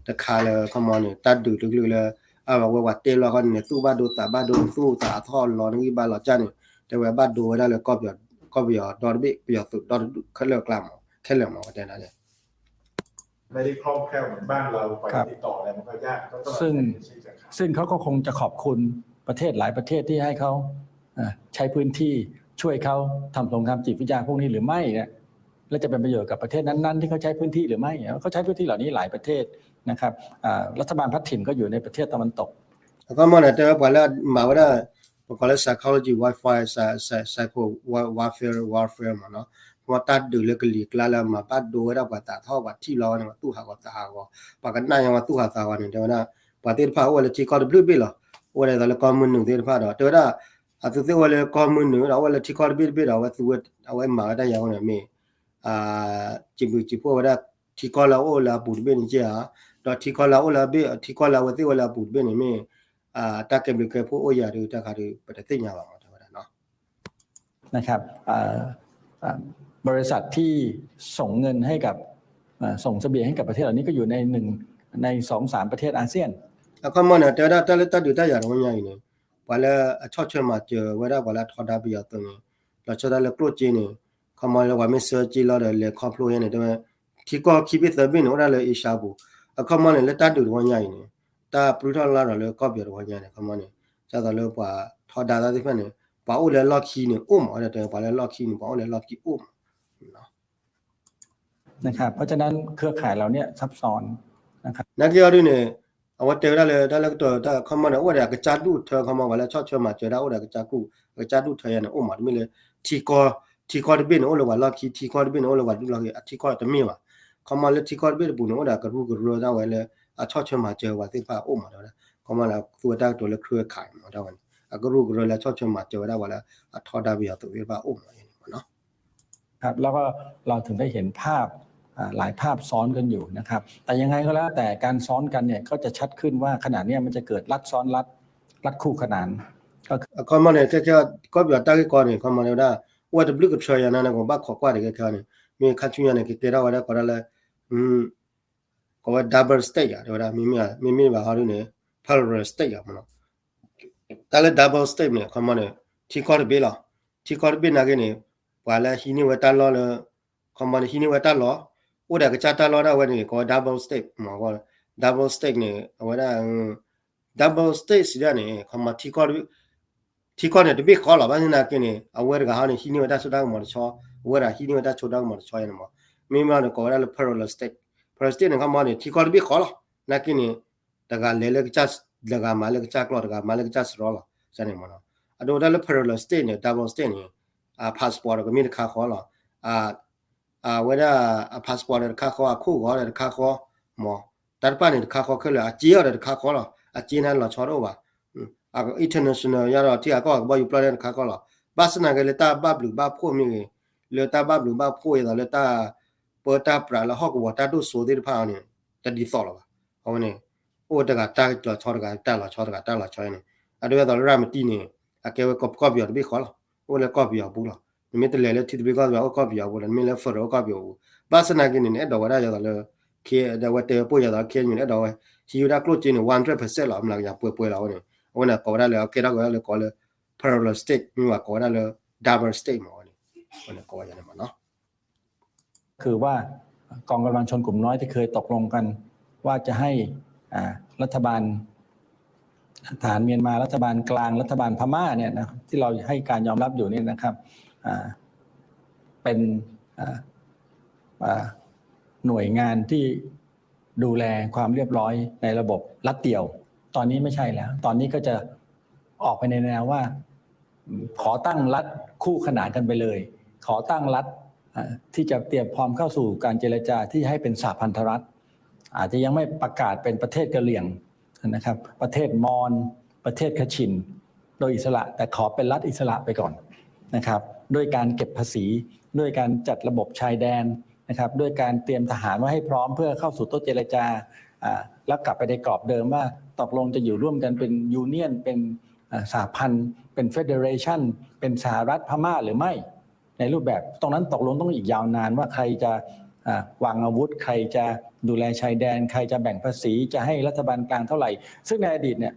တခါလၢ ခီမီန့ၣ် တၢ်ဒုးတကလုာ်လၢ အဝဲပှၤတဲလီၤဃီန့ၣ် သူၣ်ဘၣ်ဒိသးဘၣ်ဒိ သူၣ်သးအသဟီၣ်လီၤ နဂံၢ်ဘါလီၤကၢ်န့ၣ် တဲဝဲဘၣ်ဒိဝဲဒၣ်လၢ ကီၢ်ပယီၤဒီတဘ့ၣ် ပယီၤသုးဒီတဒူၣ်ခဲလၢာ်ကျါမး ခဲလၢာ်မး ဝဲတဲဒၣ်န့ၣ် ไม่ได้คล่องแคล่วเหมือนบ้านเรา กว่าจะติดต่ออะไรมันก็ยาก ก็ต้องอาศัยซึ่งซึ่งเขาก็คงจะขอบคุณประเทศหลายประเทศที่ให้เขาเอ่อใช้พื้นที่ช่วยเขาทำสงครามจิตวิทยาพวกนี้หรือไม่เนี่ยแล้วจะเป็นประโยชน์กับประเทศนั้นๆที่เขาใช้พื้นที่หรือไม่เขาใช้พื้นที่เหล่านี้หลายประเทศนะครับอ่ารัฐบาลพัฒถิ่นก็อยู่ในประเทศตะวันตก အခီမီန့ၣ် တဲဝဲပှၤလၢမၤဝဲဒၣ် ပကိးလၢ psychology warfare psy psy psycho warfare warfare မ့ၢ်နီၤ ပှၤတၢ်ဒုးလၢကလံၤကျါလၢမၤဘၣ်ဒိဝဲဒၣ်ပှၤသးထီၣ်ပှၤထံၣ်လီၤဝဲန့ၣ် ပှၤသူၣ်ဟးဂီၤသးဟးဂီၤ ပှၤကနၣ်ညါပှၤသူၣ်ဟးသးဂီၤန့ၣ် တဲဝဲဒၣ် ပှၤသ့ၣ်တဖၣ်အိၣ်ဝဲလၢထံကီၢ်တဘျုးဘ့ၣ်လီၤ အိၣ်ဝဲဒၣ်လၢကီၢ်မုၢ်နုာ်သ့ၣ်တဖၣ်ဒီး တဲဝဲဒၣ် အသုသ့ၣ်အိၣ်ဝဲလၢကီၢ်မုၢ်နုာ်ဒီး အိၣ်ဝဲလၢထံကီၢ်တဘ့ၣ်တဘ့ၣ်ဒီး အဝဲသူဝဲ အဝဲမၤဝဲတၢ်ယၤဝဲန့ၣ်မ့ၢ် စံးဘျုးစံးဖှိၣ်ဝဲဒၣ် ထံကီၢ်လၢအအိၣ်လၢအပူၤတဘ့ၣ်န့ၣ်ကဲဧါ, ဒီးထံကီၢ်လၢအအိၣ်လၢအဘ့ၣ် ထံကီၢ်လၢအဝဲသ့ၣ်အိၣ်လၢအပူၤတဘ့ၣ်န့ၣ်မ့ၢ် တၢ်ကဲဘျုးကဲဖှိၣ်အိၣ်ယၤဒီး တၢ်ခါဒီး ပတသ့ၣ်ညါဘၣ်မး တဲဝဲဒၣ်နီၤ นะครับเอ่อเอ่อบริษัทที่ส่งเงินให้กับเอ่อส่งเสบียงให้กับประเทศเหล่านี้ก็อยู่ในหนึ่งในสองสามประเทศอาเซียน အခီမီန့ၣ် တဲဝဲဒၣ်တၢ်လၢတၢ်ဒုးတၢ်ယၤတဝီညါအံၤန့ၣ် ပှၤလၢအဆီၣ်ထွဲမၤစၢၤဝဲဒၣ် ပှၤလၢအထီဒါပယီၤသုးန့ၣ် လီၤဆီဒၣ်တၢ်လၢကျိၣ်စ့န့ၣ် ခီမီလၢပှၤမ့ၢ်ဆှၢစ့လီၤဒီး လဲၤခီဖျိယဲန့ၣ် တဲဝဲ ထံကီၢ်ခံဘ့ၣ်သၢဘ့ၣ်န့ၣ် အိၣ်ဒၣ်လၢအ့ရှါပူၤ အခီမီန့ၣ် လၢတၢ်ဒုးတဝီညါအံၤန့ၣ် တၢ်ပြူထီၣ်လၢဒီးလၢကီၢ်ပယီၤတဝီညါန့ၣ် ခီမီန့ၣ် ဒ်သိးလၢပှၤထီဒါတၢ်သ့ၣ်တဖၣ်န့ၣ် ပှၤအိၣ်လၢအလီၢ်ခံန့ၣ် အိၣ်မး တဲ ပှၤလၢအလီၢ်ခံန့ၣ် ပှၤအိၣ်လၢအလီၢ်ခံအိၣ်မး นะครับ เพราะฉะนั้นเครือข่ายเหล่านี้ซับซ้อนนะครับ နာ်က့အီၤဒုန့ၣ် အဝဲတဲဝဲဒၣ်လၢ တၢ်လၢကတီၢ်တၢ်ခီမီန့ၣ် အိၣ်ဝဲဒၣ်အကစၢ်ဒူၣ်ထၢခီမီ ပှၤလၢဆီၣ်ထွဲမၤစၢၤဒၣ်အိၣ်ဒီးအကစၢ်ကူၣ် အကစၢ်ဒူၣ်ထၢယၤန့ၣ်အိၣ်မး တမ့ၢ်လၢ ထံကီၢ် ထံကီၢ်တဘ့ၣ်န့ၣ် အိၣ်လၢပှၤလီၢ်ခံ ထံကီၢ်တဘ့ၣ်န့ၣ် အိၣ်လၢပှၤဒူၣ်လီၢ်ခံ အထံကီၢ်တမ့ၢ်ဘၣ် ခီမီလၢထံကီၢ်တဘ့ၣ်တပူၤန့ၣ် အိၣ်ဒီးကရူၢ်ကရၢဒၣ်ဝဲလၢ အဆီၣ်ထွဲမၤစၢၤပှၤသ့ၣ်တဖၣ်အိၣ်မး တဲဝဲဒၣ် ခီမီလၢသူဝဲတၢ်ကတိၤလၢ เครือข่าย မး တဲဝဲန့ၣ် အကရူၢ်ကရၢလၢဆီၣ်ထွဲမၤစၢၤဝဲဒၣ်ပှၤလၢအထီဒါပယီၤသုးသ့ၣ်တဖၣ်အိၣ်မးန့ၣ်မးနီၤ ครับ แล้วก็เราถึงได้เห็นภาพ อ่า หลายภาพซ้อนกันอยู่นะครับ แต่ยังไงก็แล้วแต่การซ้อนกันเนี่ยก็จะชัดขึ้นว่าขณะเนี้ยมันจะเกิดรัฐซ้อนรัฐ รัฐคู่ขนาน ก็คือ အခီမီန့ၣ် ခဲခဲ ကီၢ်ပယီၤတၢ်ဂ့ၢ်ကီန့ၣ် ခီမီတဲဝဲဒၣ် အိၣ်ဝဲတဘျုးကထြၢယၤန့ၣ် ကဘၣ်ခိးကွၢ်ဒံးခဲခဲန့ၣ် မ့ၢ်ခါဆူညါန့ၣ် ကကဲထီၣ်ဝဲဒၣ်ကိးဒၣ်လၢ ကိးဝဲ double state ဧါ တဲဝဲဒၣ် မ့မ့ၢ်ဘၣ်ဟီဒုန့ၣ် parallel state ဧါမးနီၤ တၢ်လၢ double state န့ၣ် ခီမီန့ၣ် ထံကီၢ်တဘ့ၣ်လီၤ. ထံကီၢ်တဘ့ၣ်နာ်က့န့ၣ် ပှၤလၢဟံးန့ၢ်ဝဲတၢ်လီၢ်လၢ ခီမီန့ၣ် ဟံးန့ၢ်ဝဲတၢ်လီၢ် အိၣ်ဒီးကစၢ်တၢ်လီၢ်ဒၣ်ဝဲန့ၣ် ကိးဝဲ double state မး double state န့ၣ် အဝဲဒၣ် double state စံးဒၣ်န့ၣ် ခီမီ ထံကီၢ်န့ၣ် တဘ့ၣ်ဃီလီၤ. ဘၣ်ဆၣ်သနာ်က့န့ၣ် အဝဲတဂၤဟီန့ၣ် ဟံးန့ၢ်ဝဲတၢ်စိတၢ်ကမီၤတဆီ အဝဲဒၣ်ဟံးန့ၢ်ဝဲတၢ်စိတၢ်ကမီၤတဆီယဲန့ၣ်မး မ့မ့ၢ်န့ၣ် ကိးဝဲဒၣ်လၢ parallel state, parallel state န့ၣ် ခီမီန့ၣ် ထံကီၢ်တဘ့ၣ်ဃီလီၤ. နာ်က့န့ၣ် တဂၤလဲၤလၢ တဂၤမၤလၢကစၢ်ကျီၢ် တဂၤမၤလၢကစၢ်စရီလီၤ န့ၣ်မးနီၤ. အဒိ တၢ်လၢ parallel state န့ၣ် double state န့ၣ် အ passport ကမ့ၢ်တခါဃီလီၤ. အဝဲဒၣ်အ passport န့ၣ် တခါဃီ အခိၣ်ဂီၤန့ၣ် တခါဃီ မး တၢ်တဖၣ်န့ၣ် တခါဃီခဲလၢာ် အစ့အီၤဒီးတခါဃီလီၤ. အစ့န့ၣ်လီၤဆီတအိၣ်ဘၣ်. အ international ယါဒီး ထံဂၤကီၢ်ဂၤကဘီယူၤပျီန့ၣ်တခါဃီလီၤ. ဘၣ်ဆၣ်သနာ်က့လၢတၢ်ဘၣ်ဘျုးဘၣ်ဖှိၣ်မ့ၢ်ဂ့ၤ, လၢတၢ်ဘၣ်ဘျုးဘၣ်ဖှိၣ်အသိးလၢတၢ်ပၢတၢ်ပြးလၢဟီၣ်ကဝီၤတၢ်ဒိၣ်စိသ့ၣ်တဖၣ်အံၤန့ၣ် တဒ်သိးလီၤဘၣ်. အဝဲန့ၣ် အိၣ်တဂၤတၢ်လီၤဆီတဂၤ တၢ်လီၤဆီတဂၤ တၢ်လီၤဆီန့ၣ် အဒိ ဒ်သိးလၢရၤမတံန့ၣ် အကဲဝဲကီၢ်ပယီၤတဘ့ၣ်ဃီလီၤ. အိၣ်လၢကီၢ်ပယီၤပူၤလီၤ. နမ့ၢ်တလဲၤလၢထံသဘျ့ကီၢ်သဘျ့ အိၣ်ကီၢ်ပယီၤပူၤဒီး နမ့ၢ်လၢ federal အိၣ်ကီၢ်ပယီၤပူၤ. ဘၣ်ဆၣ်သနာ်က့န့ၣ် နအဲၣ်ဒိးဝဲဒၣ်ဒ်သိးလၢ ခ့ ဒီးဝဲတဲဝဲပိၢ်ယၤသိး ခ့ၣ်အဲၣ်ယူၣ်န့ၣ် အဲၣ်ဒိးဝဲ ဟံးဝဲဒၣ်ကျိၣ်စ့န့ၣ် one hundred percent လီၤ. မနုၤကယၤပှဲၤပှဲၤလီၤအဝဲန့ၣ်. အဝဲန့ၣ်ကိးဝဲဒၣ်လၢ အကဲထီၣ်က့ၤဝဲဒၣ်လၢကိးလၢ parallel state မ့ၢ်ဝဲကိးဝဲဒၣ်လၢ double state မ့ၢ်ဝဲန့ၣ် အဝဲန့ၣ်ကိးဝဲန့ၣ်မ့ၢ်နီၤ คือว่ากองกำลังชนกลุ่มน้อยที่เคยตกลงกันว่าจะให้อ่ารัฐบาลทหารเมียนมารัฐบาลกลางรัฐบาลพม่าเนี่ยนะที่เราให้การยอมรับอยู่เนี่ยนะครับอ่าเป็นอ่าอ่าหน่วยงานที่ดูแลความเรียบร้อยในระบบรัฐเดี่ยว ตอนนี้ไม่ใช่แล้ว ตอนนี้ก็จะออกไปในแนวว่า ขอตั้งรัฐคู่ขนานกันไปเลย ขอตั้งรัฐอ่าที่จะเตรียมพร้อมเข้าสู่การเจรจาที่ให้เป็นสหพันธรัฐ อาจจะยังไม่ประกาศเป็นประเทศกะเหรี่ยงนะครับ ประเทศมอญ ประเทศคชิน โดยอิสระ แต่ขอเป็นรัฐอิสระไปก่อนนะครับ ด้วยการเก็บภาษี ด้วยการจัดระบบชายแดนนะครับ ด้วยการเตรียมทหารไว้ให้พร้อมเพื่อเข้าสู่โต๊ะเจรจาอ่าแล้วกลับไปในกรอบเดิมว่าตกลงจะอยู่ร่วมกันเป็นยูเนี่ยน เป็นอ่าสหพันธ์ เป็นเฟเดเรชัน เป็นสหรัฐพม่าหรือไม่ ในรูปแบบ ตรงนั้นตกลงต้องอีกยาวนานว่าใครจะอ่าวางอาวุธ ใครจะดูแลชายแดน ใครจะแบ่งภาษี จะให้รัฐบาลกลางเท่าไหร่ ซึ่งในอดีตเนี่ย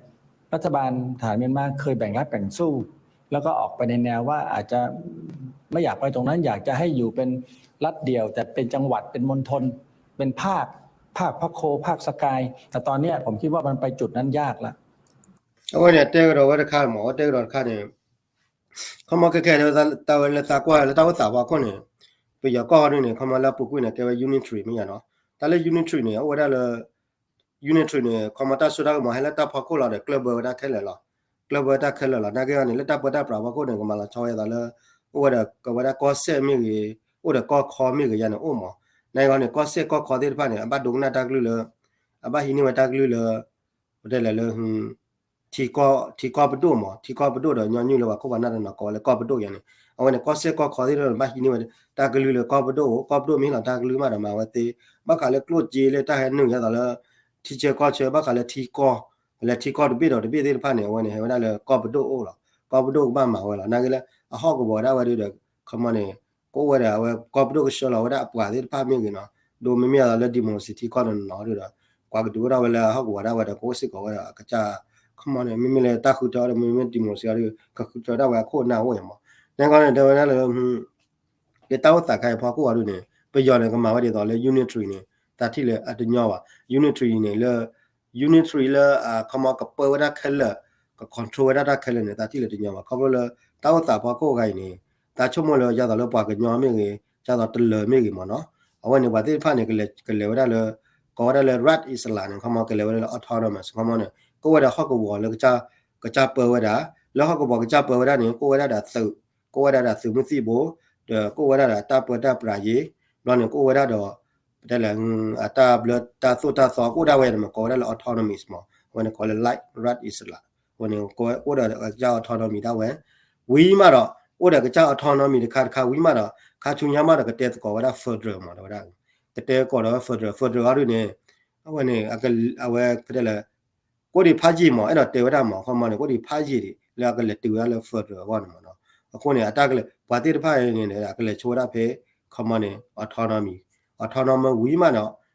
รัฐบาลทหารเมียนมาเคยแบ่งรับแบ่งสู้ แล้วก็ออกไปในแนวว่าอาจจะไม่อยากไปตรงนั้น อยากจะให้อยู่เป็นรัฐเดี่ยว แต่เป็นจังหวัด เป็นมณฑล เป็นภาค ภาคพะโค ภาคสกาย แต่ตอนเนี้ยผมคิดว่ามันไปจุดนั้นยากละ အဝဲန့ၣ်တဲကဒီးဝဲတခါမ့ၢ် အဝဲတဲကဒီးတခါန့ၣ် ခီမီခဲခဲလၢတၢ်ဝဲလၢသးကွၢ်လၢတၢ်အိၣ်သးဖီခိၣ်န့ၣ် ပယီၤကီၢ်ဟီဒုန့ၣ် ခီမီလၢအပူၤကွံာ်န့ၣ် ကဲဝဲ unitary မ့ၢ်ယါနီၤ တၢ်လၢ unitary န့ၣ် အအိၣ်ဝဲဒၣ်လၢ unitary န့ၣ် ခီမီတၢ်စိတၢ်ကမီၤဟဲလၢတၢ်ဖီခိၣ်လီၤဒီး ကျၢၢ်ဘၢဝဲဒၣ်ခဲလၢာ်လီၤ ကျၢၢ်ဘၢတၢ်ခဲလၢာ်လီၤ နာ်က့အီၤန့ၣ် လၢတၢ်ပၢတၢ်ပြးဖီခိၣ်န့ၣ် ကမၤလီၤဆီဝဲအသးလၢ အိၣ်ဝဲဒၣ်ကဝဲဒၣ်ကီၢ်စဲၣ်မ့ၢ်ဂ့ၤ အိၣ်ဒီးကီၢ်ခီမ့ၢ်ဂ့ၤယါန့ၣ်အိၣ်မး နာ်က့အီၤန့ၣ် ကီၢ်စဲၣ်ကီၢ်ခီသ့ၣ်တဖၣ်န့ၣ် အဘၣ်ဒိကနၣ်တၢ်ကလုၢ်လၢ အဘၣ်ဟံးန့ၢ်ဝဲတၢ်ကလုၢ်လၢ ပတဲလဲၣ်လၢ ထံကီၢ် ထံကီၢ်ပဒိၣ်မး ထံကီၢ်ပဒိၣ်ဒီးညီနုၢ်လၢပှၤခိၣ်ပှၤနၢ်တနီၤကိးဝဲလၢကီၢ်ပဒိၣ်ယါန့ၣ် အဝဲန့ၣ် ကီၢ်စဲၣ်ကီၢ်ခီသ့ၣ်တဖၣ်န့ၣ် ဘၣ်ဟံးန့ၢ်ဝဲတၢ်ကလုၢ်လၢကီၢ်ပဒိၣ် ကီၢ်ပဒိၣ်မ့ၢ်လီၤတၢ်ကလုၢ်မးဒီးမၤဝဲသ့ ဘၣ်ဃးလၢကျိၣ်စ့လၢတၢ်ဟဲနုာ်ယါသးလၢ ထံဆၢကီၢ်ဆၢ ဘၣ်ဃးလၢထံကီၢ် လၢထံကီၢ်တဘ့ၣ်ဒီးတဘ့ၣ်သ့ၣ်တဖၣ်န့ၣ် အဝဲန့ၣ် ဟဲဝဲဒၣ်လၢကီၢ်ပဒိၣ်အိၣ်လီၤ ကီၢ်ပဒိၣ်ကဘၣ်မၤဝဲလီၤ နာ်က့လၢ အဟီၣ်ကဝီၤဒၣ်ဝဲဒီး ခီမီန့ၣ် ကအိၣ်ဝဲဒၣ်အဝဲကီၢ်ပဒိၣ်ကဆှၢလီၤဝဲဒၣ်အပှၤသ့ၣ်တဖၣ်မ့ၢ်ဂ့ၤနီၤ ဒိမ့မ့ၢ်အသးလၢ democracy ထံကီၢ်တနီၤနီၤဒီး ကွၢ်ကဒုးအိၣ်ဒၣ်ဝဲလၢအဟီၣ်ကဝီၤဒၣ်ဝဲဒီး ကအိၣ်စ့ၢ်ကီးဝဲဒၣ်အကစၢ် ခီမီန့ၣ် မ့မ့ၢ်လၢတၢ်ဃုထၢဒီး မ့မ့ၢ် democracy အီၤဒီး ကဃုထၢဒၣ်ဝဲအခိၣ်အနၢ်အိၣ်အံၤမး နကီန့ၣ် တဲဝဲဒၣ်လၢ လၢတၢ်အိၣ်သးခါအံၤဖီခိၣ်အီၤဒုန့ၣ် ပယီၤန့ၣ် ကမၤဝဲဒ်သိးလၢ unitary န့ၣ် တၢ်ထံၣ်လၢအတညီဘၣ် unitary န့ၣ်လၢ unitary လၢ ခီမီကပၢဝဲဒၣ်ခဲလၢာ် က control ဝဲဒၣ်တၢ်ခဲလၢာ်န့ၣ် တၢ်ထံၣ်လၢတညီဘၣ် ခီဖျိလၢ တၢ်အိၣ်သးဖီခိၣ်အဂၤအံၤန့ၣ် တၢ်ဆိကမိၣ်လၢယါသးလၢပှၤကညီမ့ၢ်ဂ့ၤ ယါသးတလၢၤမ့ၢ်ဂ့ၤမးနီၤ အဝဲန့ၣ်ပှၤသ့ၣ်တဖၣ်န့ၣ် ကလဲၤဝဲဒၣ်လၢ ကိးဝဲဒၣ်လၢ รัฐอิสระ န့ၣ် ခီမီကလဲၤဝဲဒၣ်လၢ autonomous ခီမီန့ၣ် ကအိၣ်ဝဲဒၣ်ဟီၣ်ကဝီၤလၢ ကစၢ်ပၢဝဲဒၣ် လၢဟီၣ်ကဝီၤကစၢ်ပၢဝဲဒၣ်န့ၣ် ကအိၣ်ဝဲဒၣ်ဒီးသုး ကအိၣ်ဝဲဒၣ်ဒီးသုးမုၢ်သံၣ်ဘိ ဒီးကအိၣ်ဝဲဒၣ်ဒီးတၢ်ပၢတၢ်ပြးယ့ၣ် ဘျီန့ၣ် ကအိၣ်ဝဲဒၣ်ဒီး ပတဲလဲၣ် အတၢ်ဘျၢတၢ်သိၣ်တၢ်သီကအိၣ်ဒၣ်ဝဲန့ၣ်မး ကိးဝဲဒၣ်လၢ autonomous မး အဝဲန့ၣ်ကိးလၢ รัฐอิสระ အဝဲန့ၣ် ကအိၣ်ဒီးကစၢ် autonomy ဒၣ်ဝဲ ဝံၤမးဒီး အိၣ်ဒီးကစၢ် autonomy တခါတခါဝံၤမးဒီး ခါဆူညါမးဒီး ကတဲသကိးဝဲဒၣ် federal မး တဲဝဲဒၣ် ကတဲသကိးဒီးဝဲ federal federal အီၤဒုန့ၣ် အဝဲန့ၣ် အဝဲပတဲလဲၣ် ကအိၣ်ဒံးဖးယံာ်မး အဲၣ်ဒိးတဲဝဲဒၣ်မး ခီမီန့ၣ် ကအိၣ်ဒံးဖးယံာ်ဒံး လၢအကလဲၤတုၤဝဲဒၣ်လၢ federal အဂီၢ်န့ၣ်မးနီၤ အဃိန့ၣ် အတၢ်ကလဲၤ ပှၤသ့ၣ်တဖၣ်န့ၣ် အကလဲၤဆိဝဲဒၣ်ဖဲ ခီမီန့ၣ် autonomy autonomous ဝံၤမးဒီး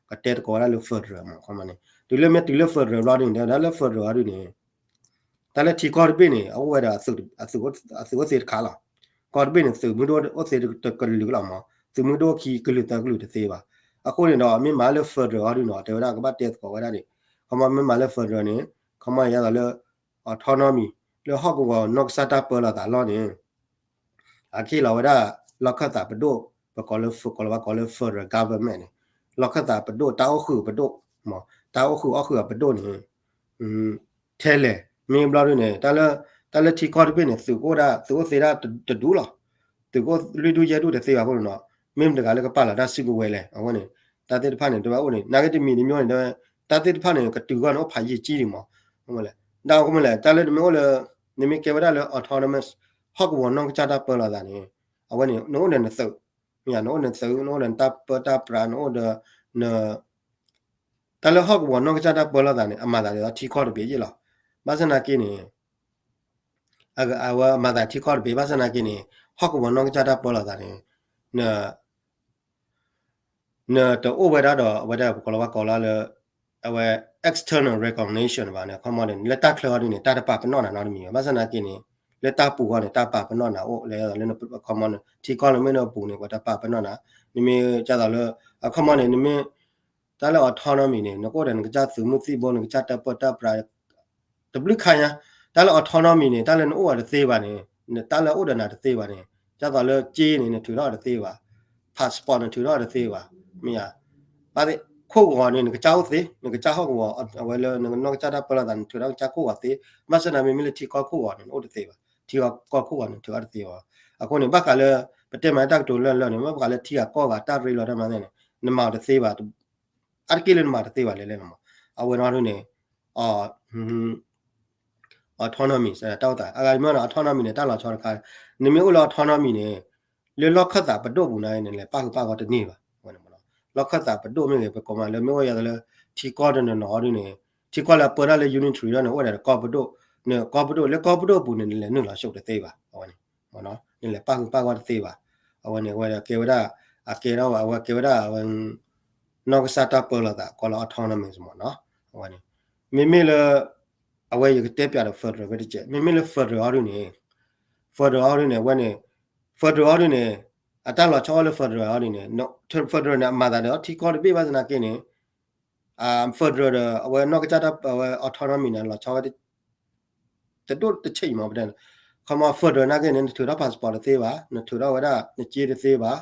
ကတဲသကိးဝဲဒၣ်လၢ federal မး ခီမီန့ၣ် တုၤလၢမ့ၢ်တုၤလၢ federal ဘျီဒုန့ၣ် တဲဝဲဒၣ်လၢ federal အီၤဒုန့ၣ် တၢ်လၢထံကီၢ်တဘ့ၣ်န့ၣ် အအိၣ်ဝဲဒၣ် အသုးအိၣ်သ့တခါလီၤ ကီၢ်တဘ့ၣ်န့ၣ် သုးမုၢ်ဒိၣ်အိၣ်သ့တကလုာ်လီၤမး သုးမုၢ်ဒိၣ်ခံကလုာ်သၢကလုာ်တသ့ဘၣ် အဃိန့ၣ်ဒီး မ့ၢ်မၤလၢ federal အီၤဒုန့ၣ် တဲဝဲဒၣ်ကဘၣ်တဲသကိးဝဲဒၣ်န့ၣ် ခီမီမ့ၢ်မၤလၢ federal န့ၣ် ခီမီယါသးလၢ autonomy လၢဟီၣ်ကဝီၤနီၢ်ကစၢ်တၢ်ပၢလီၤသးလီၤန့ၣ် အကဟ့ၣ်လီၤဝဲဒၣ် လီၢ်ခၢၣ်သးပဒိၣ် ပကိးလၢ ကိးလီၤဝဲကိးလၢ federal government န့ၣ် လီၢ်ခၢၣ်သးပဒိၣ် တၢ်အိၣ်ဃုာ်ပဒိၣ် မး တၢ်အိၣ်ဃုာ်အီၣ်ဃုာ်အပဒိၣ်န့ၣ် ထဲလဲၣ် မ့ၢ်ဘျီဒုန့ၣ် တၢ်လၢ တၢ်လၢထံကီၢ်တဘ့ၣ်န့ၣ် သုးကအိၣ်ဒၣ် သုးအိၣ်သ့ဒၣ်တဒူၣ်လီၤ သုးကအိၣ်လွံၢ်ဒူၣ်ယဲၢ်ဒူၣ်တသ့ဘၣ်အဃိန့ၣ်ဒီး မ့ၢ်မတၤတဂၤလၢကပာ်လီၤတၢ်စုကဝဲၤလဲၣ် အဝဲန့ၣ် တၢ်သ့ၣ်တဖၣ်န့ၣ် တဝဲအိၣ်န့ၣ် နာ်က့တမံၤတမံၤန့ၣ် တၢ်သ့ၣ်တဖၣ်န့ၣ် ကတုၤဂီၢ်န့ၣ် အိၣ်ဖးယံာ်ကံဒံးမး အဃိလဲၣ် ဒ်အဃိမ့ၢ်လဲၣ် တၢ်လၢနမ့ၢ်အိၣ်လၢ နမ့ၢ်ကဲဝဲဒၣ်လၢ autonomous ဟီၣ်ကဝီၤနီၢ်ကစၢ်တၢ်ပၢလီၤသးန့ၣ် အဝဲန့ၣ် နအိၣ်ဒီးနသုး မ့ၢ်ဧါ နအိၣ်ဒီးနသုး နအိၣ်ဒီးနတၢ်ပၢတၢ်ပြး နအိၣ်ဒီး န တၢ်လၢဟီၣ်ကဝီၤနီၢ်ကစၢ်တၢ်ပၢလီၤသးန့ၣ် အမၤသးဒ်သိးထံကီၢ်တဘ့ၣ်ယ့ၣ်လီၤ ဘၣ်ဆၣ်သနာ်က့န့ၣ် အဝဲမၤသးထံကီၢ်တဘ့ၣ် ဘၣ်ဆၣ်သနာ်က့န့ၣ် ဟီၣ်ကဝီၤနီၢ်ကစၢ်တၢ်ပၢလီၤသးန့ၣ် န နတအိၣ်ဝဲဒၣ်ဒီး အဝဲဒၣ်ပကိးလီၤဝဲကိးလီၤလၢ အဝဲ external recognition ဘၣ်န့ၣ် ခီမီန့ၣ် လၢတၢ်ချၢအီၤဒုန့ၣ် တၢ်တပာ်ပနီၣ်နၤနီတမံၤဘၣ် ဘၣ်ဆၣ်သနာ်က့န့ၣ် လၢတၢ်ပူၤဃီန့ၣ် တၢ်ပာ်ပနီၣ်နၤအိၣ်လၢလၢအခီမီန့ၣ် ထံကီၢ်လၢမ့ၢ်နပူၤန့ၣ် ပှၤတပာ်ပနီၣ်နၤ, နမ့ၢ်ကသိးလၢ အခီမီန့ၣ် နမ့ၢ် တၢ်လၢ autonomy န့ၣ် နကအိၣ်ဒီးနကစၢ်သုးမုၢ်သံၣ်ဘိ နကစၢ်တၢ်ပၢတၢ်ပြး တဘျုးခါညါ, တၢ်လၢ autonomy န့ၣ် တၢ်လၢနအိၣ်အီၤတသ့ဘၣ်န့ၣ် တၢ်လၢအိၣ်ဒီးနၤတသ့ဘၣ်န့ၣ် ကသိးလၢက့န့ၣ် နထုးထီၣ်အီၤတသ့ဘၣ်, passport နထုးထီၣ်အီၤတသ့ဘၣ်, မ့ၢ်ဧါ, ဘၣ်သ့ၣ် ခိၣ်ဂီၤန့ၣ် နကစၢ်အိၣ်သ့, နကစၢ်ဟီၣ်ကဝီၤ အဝဲလၢနနီၢ်ကစၢ်တၢ်ပၢလီၤသး နထုးထီၣ်ကစၢ်ခိၣ်ဂီၤသ့, ဘၣ်ဆၣ်သနာ်က့မ့မ့ၢ်လၢထံကီၢ်ခိၣ်ဂီၤန့ၣ် နအိၣ်တသ့ဘၣ်, ထံကီၢ်ခိၣ်ဂီၤန့ၣ် နထုးထီၣ်တသ့ဘၣ်, အဃိန့ၣ် ဘၣ်ဃးလၢ ပတဲမးတၢ်ကတိၤလၢလၢန့ၣ် ဘၣ်ဃးလၢထံဂၤကီၢ်ဂၤတၢ်ရ့လိာ်တၢ်မၤသ့ၣ်န့ၣ် နမၤအီၤတသ့ဘၣ် အါတက့ၢ်လၢနမၤတသ့ဘၣ်လဲၣ်လဲၣ်မး, အဝဲနီၢ်ဒုန့ၣ် autonomy တၢ်အိၣ်သး အဂၤမ့ၢ် autonomy န့ၣ် တၢ်လီၤဆီတခါ, နမ့ၢ်အိၣ်လၢ autonomy န့ၣ် လၢလီၢ်ခၢၣ်သးပဒိၣ်ပူၤန့ၣ် နလဲၤပၣ်ဃုာ်ပၣ်ဂီၢ်တန့ၢ်ဘၣ်, လီၢ်ခၢၣ်သးပဒိၣ်မ့ၢ်ဂ့ၤ ပကိးမးလၢမ့ၢ်အိၣ်ယၤလၢ ထံကီၢ်တနီၤနီၤအီၤဒုန့ၣ် ထံကီၢ်လၢအပၢတၢ်လၢ unitary ဒၣ်န့ၣ် အိၣ်ဝဲဒၣ်ဒီးကီၢ်ပဒိၣ်, နကီၢ်ပဒိၣ် လၢကီၢ်ပဒိၣ်အပူၤန့ၣ် နလဲၤနုာ်လီၤဆူတသ့ဘၣ်, အဝဲန့ၣ် နလဲၤပၣ်ဃုာ်ပၣ်ဂီၢ်တသ့ဘၣ်, အဝဲန့ၣ် အဝဲကဲဝဲဒၣ် အကဲထီၣ်ဝဲ အဝဲကဲဝဲဒၣ်အဝဲ နီၢ်ကစၢ်တၢ်ပၢလီၤသး ကိးလၢ autonomy မးနီၤ, အဝဲန့ၣ် မ့မ့ၢ်လၢ အဝဲယကတဲပျးဒီး federal ဝဲတကဲး မ့မ့ၢ်လၢ federal အီၤဒုန့ၣ် federal အီၤဒုန့ၣ် အဝဲန့ၣ် federal အီၤဒုန့ၣ် အတၢ်လီၤဆီအိၣ်လၢ federal အီၤဒုန့ၣ် federal န့ၣ် အမၤသးဒီးထံကီၢ်တဘ့ၣ်ဘၣ်သနာ်က့န့ၣ် federal ဒီး အဝဲနီၢ်ကစၢ်တၢ် အဝဲ autonomy န့ၣ် လီၤဆီဝဲ တဒိၣ်တဆံးမး ပတဲ ခီမီ federal နာ်က့န့ၣ် နထုးထီၣ် passport တသ့ဘၣ်, နထုးထီၣ်ဝဲဒၣ် နက့တသ့ဘၣ်,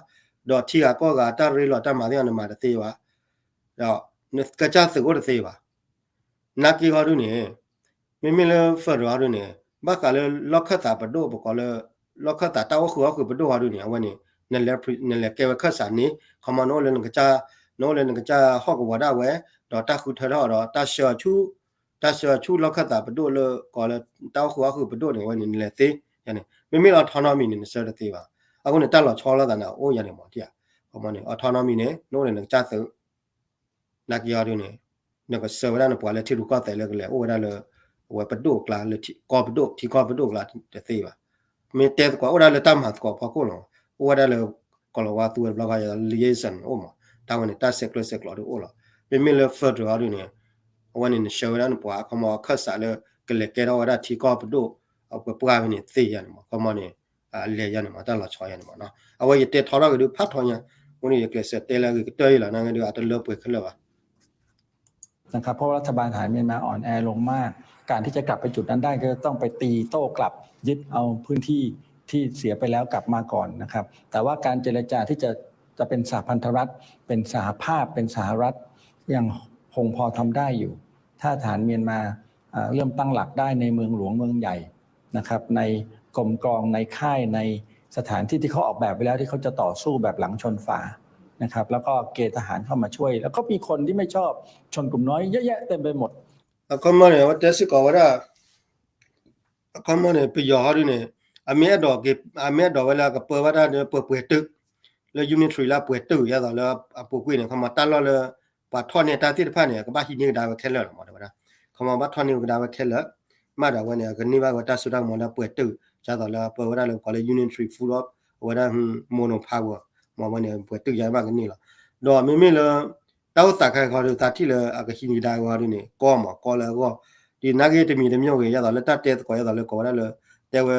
ဒီးထံဂၤကီၢ်ဂၤတၢ်ရ့လိာ်တၢ်မၤသ့ၣ်အီၤ နမၤတသ့ဘၣ်, ဒီးနကစၢ်သုးအိၣ်တသ့ဘၣ် နာ်က့ဟီဒုန့ၣ် မ့မ့ၢ်လၢ federal ဟီဒုန့ၣ် ဘၣ်ဃးလၢလီၢ်ခၢၣ်သးပဒိၣ် ပကိးလၢ လီၢ်ခၢၣ်သးတၢ်အိၣ်ဃုာ်အီၣ်ဃုာ်ပဒိၣ်ဟီဒုန့ၣ် အဝဲန့ၣ် နလဲၤကဲဝဲခၢၣ်စးန့ၣ် ခီမီ နအိၣ်လၢနကစၢ် နအိၣ်လၢနကစၢ်ဟီၣ်ကဝီၤဒၣ်ဝဲ ဒီးတၢ်ဃုထၢထီၣ်ဒီး တၢ်ဆှၢဆူ တၢ်ဆှၢဆူလီၢ်ခၢၣ်သးပဒိၣ်လၢကိးလၢ တၢ်အိၣ်ဃုာ်အီၣ်ဃုာ်ပဒိၣ်န့ၣ် အဝဲန့ၣ် နလဲၤသ့ယၤန့ၣ် မ့မ့ၢ်လၢ autonomy န့ၣ် နဆှၢတသ့ဘၣ်. အဃိန့ၣ် တၢ်လီၤဆီလိာ်သးန့ၣ် အိၣ်ယၤန့ၣ်မး ထံၣ်ဧါ. ခီမီန့ၣ် autonomy န့ၣ် နအိၣ်လၢနကစၢ်သုး နာ်က့ဟီဒုန့ၣ် နကဆှၢဝဲဒၣ်နပှၤလၢထံရူၢ်ကီၢ်သဲးလၢကလဲၤအိၣ်ဝဲဒၣ်လၢ အဝဲပဒိၣ်အကျါ လၢကီၢ်ပဒိၣ် ထံကီၢ်ပဒိၣ်အကျါတသ့ဘၣ်. မ့ၢ်တဲသကိးအိၣ်ဒၣ်လၢတၢ်မၤသကိးဖီခိၣ်လီၤ. အိၣ်ဝဲဒၣ်လၢ ကီၤလၤဝါသူဝဲတဘျီဃီ liaison အိၣ်မး တၢ်ဝဲန့ၣ် တၢ်ဆဲးကျၢဆဲးကျိးဒုအိၣ်လီၤ. မ့မ့ၢ်လၢ federal ဟီဒုန့ၣ် အဝဲန့ၣ် နဆှၢဝဲဒၣ်နပှၤ အခီမီ အခၢၣ်စးလၢ ကလဲၤကဲထီၣ်ဝဲဒၣ်ထံကီၢ်ပဒိၣ် အပှဲၤပှၢ်ဝဲန့ၣ်သ့ယၤန့ၣ်မး ခီမီန့ၣ် လဲၤယၤန့ၣ်မး တၢ်လီၤဆီယၤန့ၣ်မးနီၤ. အဝဲယတဲထီထီၣ်က့ၤဒုဖးထီညါ အဃိန့ၣ် ယကျဲးစၢးတဲလၢအဂ့ၤကတၢၢ်အံၤလီၤ နာ်က့ဒု အတလၢပှဲၤခဲလၢာ်ဘၣ် นะครับ เพราะรัฐบาลทหารเมียนมาอ่อนแอลงมาก การที่จะกลับไปจุดนั้นได้ก็ต้องไปตีโต้กลับ ยึดเอาพื้นที่ที่เสียไปแล้วกลับมาก่อนนะครับ แต่ว่าการเจรจาที่จะ จะเป็นสหพันธรัฐ เป็นสหภาพ เป็นสหรัฐ ยังคงพอทำได้อยู่ ถ้าทหารเมียนมา เอ่อ เริ่มตั้งหลักได้ในเมืองหลวงเมืองใหญ่ นะครับ ในกรมกลอง ในค่าย ในสถานที่ที่เขาออกแบบไว้แล้ว ที่เขาจะต่อสู้แบบหลังชนฝา นะครับ แล้วก็เกณฑ์ทหารเข้ามาช่วย แล้วก็มีคนที่ไม่ชอบชนกลุ่มน้อยเยอะแยะเต็มไปหมด အခီမီန့ၣ် အဝဲတဲစ့ၢ်ကီးဝဲဒၣ် အခီမီန့ၣ် ပယီၤဟီဒုန့ၣ် အမ့ၢ်အဲၣ်ဒိးက့ၤ အမ့ၢ်အဲၣ်ဒိးဝဲလၢကပၢဝဲဒၣ်ဒီးပှဲၤပှဲၤတုာ် လၢ unitary လၢအပှဲၤတုာ် ယသိးလၢအပူၤကွံာ်န့ၣ် ခီမီတၢ်လီၢ်လၢ ပှၤထီၣ်န့ၢ်တၢ်သ့ၣ်တဖၣ်န့ၣ် အကဘၣ်ဟံးန့ၢ်ကဒါဝဲခဲလၢာ်လီၤမး တဲဝဲဒၣ် ခီမီဘၣ်ထီၣ်န့ၢ်ဝဲကဒါဝဲခဲလၢာ် မ့ၢ်ဒီးအဝဲန့ၣ် အကန့ၢ်ဘၣ်ဝဲတၢ်စိတၢ်ကမီၤလၢအပှဲၤတုာ် ယသိးလၢပၢဝဲဒၣ်လၢပကိးလၢ unitary full of အဝဲဒၣ် mono power မ့ၢ်ဝဲန့ၣ် ပှဲၤတုာ်ယါဘၣ်ကန့ၢ်လီၤ. ဒီးမ့မ့ၢ်လၢ တၢ်အိၣ်သးခဲခီဒီး သးထံၣ်လၢအကဟံးန့ၢ်ကဒါဝဲဟီဒုန့ၣ် ကီမး ကီလၢအဂီၢ် ဒ်နာ်က့တမံၤတမံၤဂ့ၤ ယသိးလၢတၢ်တဲသကိး ယသိးလၢကိးဝဲဒၣ်လၢ တဲဝဲ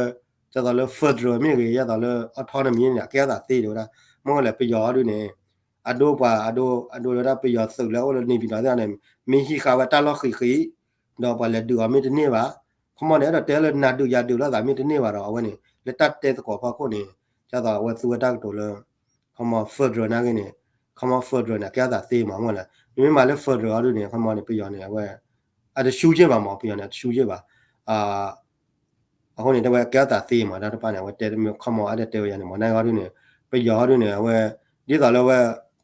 ယသိးလၢ federal မ့ၢ်ဂ့ၤ ယသိးလၢ autonomy န့ၣ် အကဲအသးသ့တဲဝဲဒၣ် မ့ၢ်ဝဲလဲၣ် ပယီၤဟီဒုန့ၣ် အဒိပှၤ အဒိ အဒိလၢဒၣ်ပယီၤသုးလၢအိၣ်လၢ နေပြည်တော် သ့ၣ်န့ၣ် မ့ၢ်ဟံးဃာ်ဝဲတၢ်လီၢ်ဃံးဃံး ဒီးပှၤလဲၤဒုးအီၤမ့ၢ်တန့ၢ်ဘၣ် ခီမီန့ၣ် အဲၣ်ဒိးတဲလၢနၤဒုးယၤဒုးလိာ်သးမ့ၢ်တန့ၢ်ဘၣ်ဒီး အဝဲန့ၣ် လၢတၢ်တဲသကိးဖီခိၣ်န့ၣ် ယသိးအဝဲသူဝဲတၢ်ကတိၤလၢ ခီမီ federal နာ်က့န့ၣ် ခီမီ federal န့ၣ် အကဲအသးသ့မး မ့ၢ်လဲၣ် နမ့ၢ်မၤလၢ federal ဟီဒုန့ၣ် ခီမီန့ၣ် ပယီၤန့ၣ် အဝဲ အတဆူယ့ၢ်ဘၣ်မး ပယီၤန့ၣ် အတဆူယ့ၢ်ဘၣ် အဃိန့ၣ် တဲဝဲကဲအသးသ့မး တၢ်တဖၣ်န့ၣ် အဝဲတဲတမံၤ ခီမီ အတတဲဝဲယၤန့ၣ်မး နာ်က့ဟီဒုန့ၣ် ပယီၤဟီဒုန့ၣ် အဝဲ ဒ်သိးလၢအဝဲ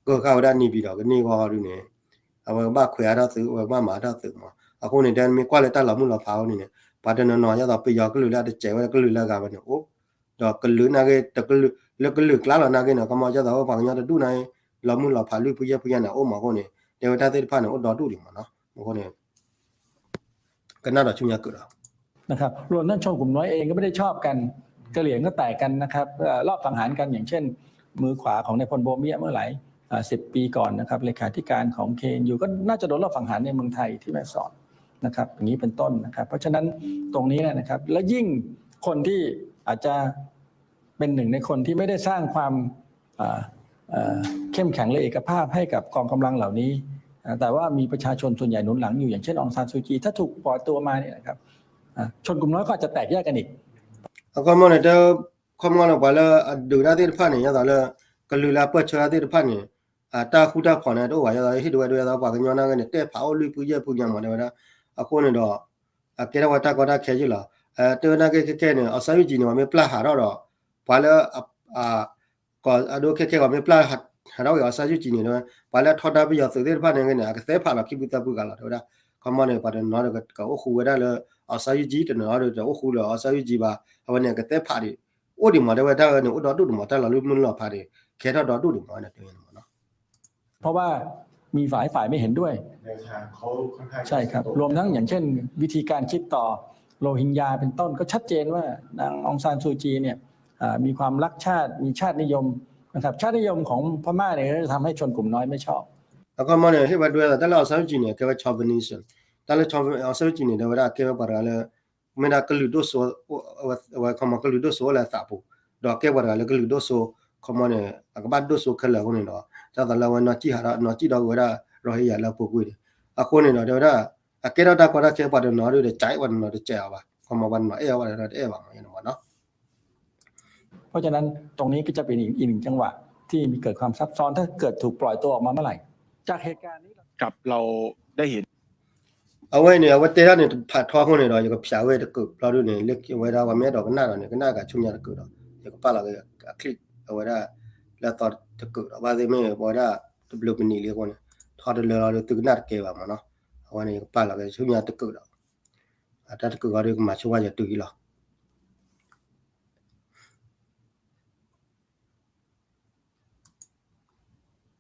ကဃာ်ဝဲဒၣ် နေပြည်တော် ကန့ၢ်ဂီၢ်ဟီဒုန့ၣ် အဝဲကဘၣ်ခွဲးအါထီၣ်သုး အဝဲကဘၣ်မၤအါထီၣ်သုးမး အဃိန့ၣ် တဲမ့ၢ်ကွၢ်လၢတၢ်လီၤမုၢ်လီၤဖးဟီဒုန့ၣ် ပှၤတနီၤနီၤ ယသိးပယီၤကလုာ်လၢအတစဲးဝဲ ကလုာ်လၢအဂၤဝဲန့ၣ်အိၣ် ဒီးကလုာ်နာ်က့ တကလုာ် လၢကလုာ်ကျါလီၤနာ်က့န့ၣ် ခီမီ ယသိးပှၤကညီတဒူၣ်န့ၣ် လီၤမုၢ်လီၤဖးလွံၢ်ဖုယဲၢ်ဖုယဲၢ်န့ၣ် အိၣ်မးအဃိန့ၣ် တဲဝဲတၢ်သ့ၣ်တဖၣ်န့ၣ် အိၣ်ဒီဒူၣ်ဒံးမးနီၤ အဃိန့ၣ် ကနၣ်ဒီးဆူညါကုာ်ဒီး นะครับ รวมทั้งชนกลุ่มน้อยเองก็ไม่ได้ชอบกัน กะเหรี่ยงก็แตกกันนะครับ เอ่อ รอบสังหารกัน อย่างเช่น มือขวาของนายพลโบเมียเมื่อหลาย อ่า สิบปีก่อนนะครับ เลขาธิการของ เคเอ็นยู ก็น่าจะโดนลอบสังหารในเมืองไทยที่แม่สอดนะครับ อย่างนี้เป็นต้นนะครับ เพราะฉะนั้นตรงนี้เนี่ยนะครับ และยิ่ง คนที่อาจจะเป็นหนึ่งในคนที่ไม่ได้สร้างความ อ่าเอ่อเข้มแข็งและเอกภาพให้กับกองกำลังเหล่านี้ อ่า แต่ว่ามีประชาชนส่วนใหญ่หนุนหลังอยู่ อย่างเช่น อองซานซูจี ถ้าถูกปล่อยตัวมาเนี่ยนะครับ อ่า ชนกลุ่มน้อยก็อาจจะแตกแยกกันอีก အခီမီန့ၣ် တ ခီမီန့ၣ် ပှၤလၢအဒုးတၢ်သ့ၣ်တဖၣ်န့ၣ် ယသးလၢ ကလုာ်လၢအပၢၢ်ဆၢတၢ်သ့ၣ်တဖၣ်န့ၣ် အတၢ်ဃူတၢ်ဖိးန့ၣ် တအိၣ်ဘၣ် ယသးလၢ ဟ့ၣ်ဒဝဲဒဝဲသး ပှၤကညီနာ်က့န့ၣ် တဲဖးအိၣ်လွံၢ်ဖုယဲၢ်ဖုညါမး တဲဝဲဒၣ် အဃိန့ၣ်ဒီး အကဲထီၣ်ဝဲတၢ်ကီတၢ်ခဲယုၢ်လီၤ. တဲဝဲနာ်က့ခဲခဲန့ၣ် အီၣ်ဆၣ်ယုၢ်ကၠံန့ၣ် ပှၤမ့ၢ်ပျၢ်ဟးထီၣ်ဒီး ပှၤလၢ အဒိခဲခဲ ပှၤမ့ၢ်ပျၢ်ဟးထီၣ်ဝဲအီၣ်ဆၣ်ယုၢ်ကၠံန့ၣ် ပှၤလၢအထီဒါပယီၤသုးသ့ၣ်တဖၣ်န့ၣ်ဂ့ၤန့ၣ် အကသဲဖးလီၤခံဖုသၢဖုဂၤလီၤ တဲဝဲဒၣ်. ခီမီန့ၣ် ပှၤတနီၤဒီးကအိၣ်ဃူဝဲဒၣ်လၢ အီၣ်ဆၣ်ယုၢ်ကၠံ တနီၤဒီးတအိၣ်ဃူလၢအီၣ်ဆၣ်ယုၢ်ကၠံဘၣ်. အဝဲန့ၣ် အကသဲဖးဒံး အိၣ်ဒံးမး တဲဝဲတၢ်ဂၤန့ၣ် အိၣ်ဒီဒူၣ်ဒံးမး တၢ်လီၤလုၢ်မုၢ်လီၤဖးဒံး ကဲထီၣ်ဒီဒူၣ်ဒံးမး ဝဲန့ၣ်တဲဝဲန့ၣ်မးနီၤ เพราะว่ามีหลายฝ่ายไม่เห็นด้วย ใช่ครับ รวมทั้งอย่างเช่นวิธีการคิดต่อโรฮิงญาเป็นต้นก็ชัดเจนว่านางองซานซูจีเนี่ยอ่ามีความรักชาติมีชาตินิยมนะครับชาตินิยมของพม่าเนี่ยก็จะทำให้ชนกลุ่มน้อยไม่ชอบ အခီမီန့ၣ် ဟ့ၣ်ဝဲဒွဲသး တၢ်လၢအီၣ်ဆၣ်ယုၢ်ကၠံန့ၣ် ကဲဝဲ chauvinist တၢ်လၢ အီၣ်ဆၣ်ယုၢ်ကၠံန့ၣ် တဲဝဲဒၣ် ကဲဝဲပှၤတဂၤလၢ မ့ၢ်ဒၣ်ကလုာ်ဒိၣ်စိ အဝဲခီမီကလုာ်ဒိၣ်စိအိၣ်လၢအသးပူၤ ဒီးကဲပှၤတဂၤလၢကလုာ်ဒိၣ်စိ ခီမီန့ၣ် အကဘၣ်ဒိၣ်စိခဲလၢာ်အဃိန့ၣ်ဒီး ဒ်သိးလၢအဝဲနီၢ်ကံၣ်ဟးထီၣ် နီၢ်ကံၣ်ဒီးဝဲဒၣ် ရိဟ့ယၤလၢအပူၤကွံာ်န့ၣ် အဃိန့ၣ်ဒီး တဲဝဲဒၣ် အကဲထီၣ်တၢ်ကီတၢ်ခဲ ပှၤတနီၤဒီး တကဲးပှၤတနီၤတကဲးအီၤဘၣ် ခီမီပှၤတနီၤအဲၣ်အီၤ ပှၤတနီၤတအဲၣ်ဘၣ်မး ယဲန့ၣ်မးနီၤ เพราะฉะนั้นตรงนี้ก็จะเป็นอีกอีกหนึ่งจังหวะที่มีเกิดความซับซ้อนถ้าเกิดถูกปล่อยตัวออกมาเมื่อไหร่จากเหตุการณ์นี้ กับเราได้เห็น အဝဲန့ၣ် အဝဲတဲတၢ်န့ၣ် ဖးထီအဃိန့ၣ်ဒီး ယကဖျါဝဲတကုာ်ဘျီဒုန့ၣ် လၢဝဲဒၣ်ပှၤမ့ၢ်အဲၣ်ဒိးကနၣ်ဒီးန့ၣ် ကနၣ်ကဆူညါတကုာ်ဒီး ယကပာ်လီၤက့ၤအချံၣ် အဝဲဒၣ် လၢအသီတကုာ်ဒီး ဘၣ်သ့ၣ်မ့ၢ်ပဝဲဒၣ်တဘျုးပနံးလံအဃိန့ၣ် ထီတလၢလီၤဒီးသုကနၣ်တကဲဘၣ်မးနီၤ အဝဲန့ၣ် ယကပာ်လီၤက့ၤဆူညါတကုာ်ဒီး အတၢ်တကုာ်ဃီဒီးကမၤဆိဝဲယၤတုၤလီၤ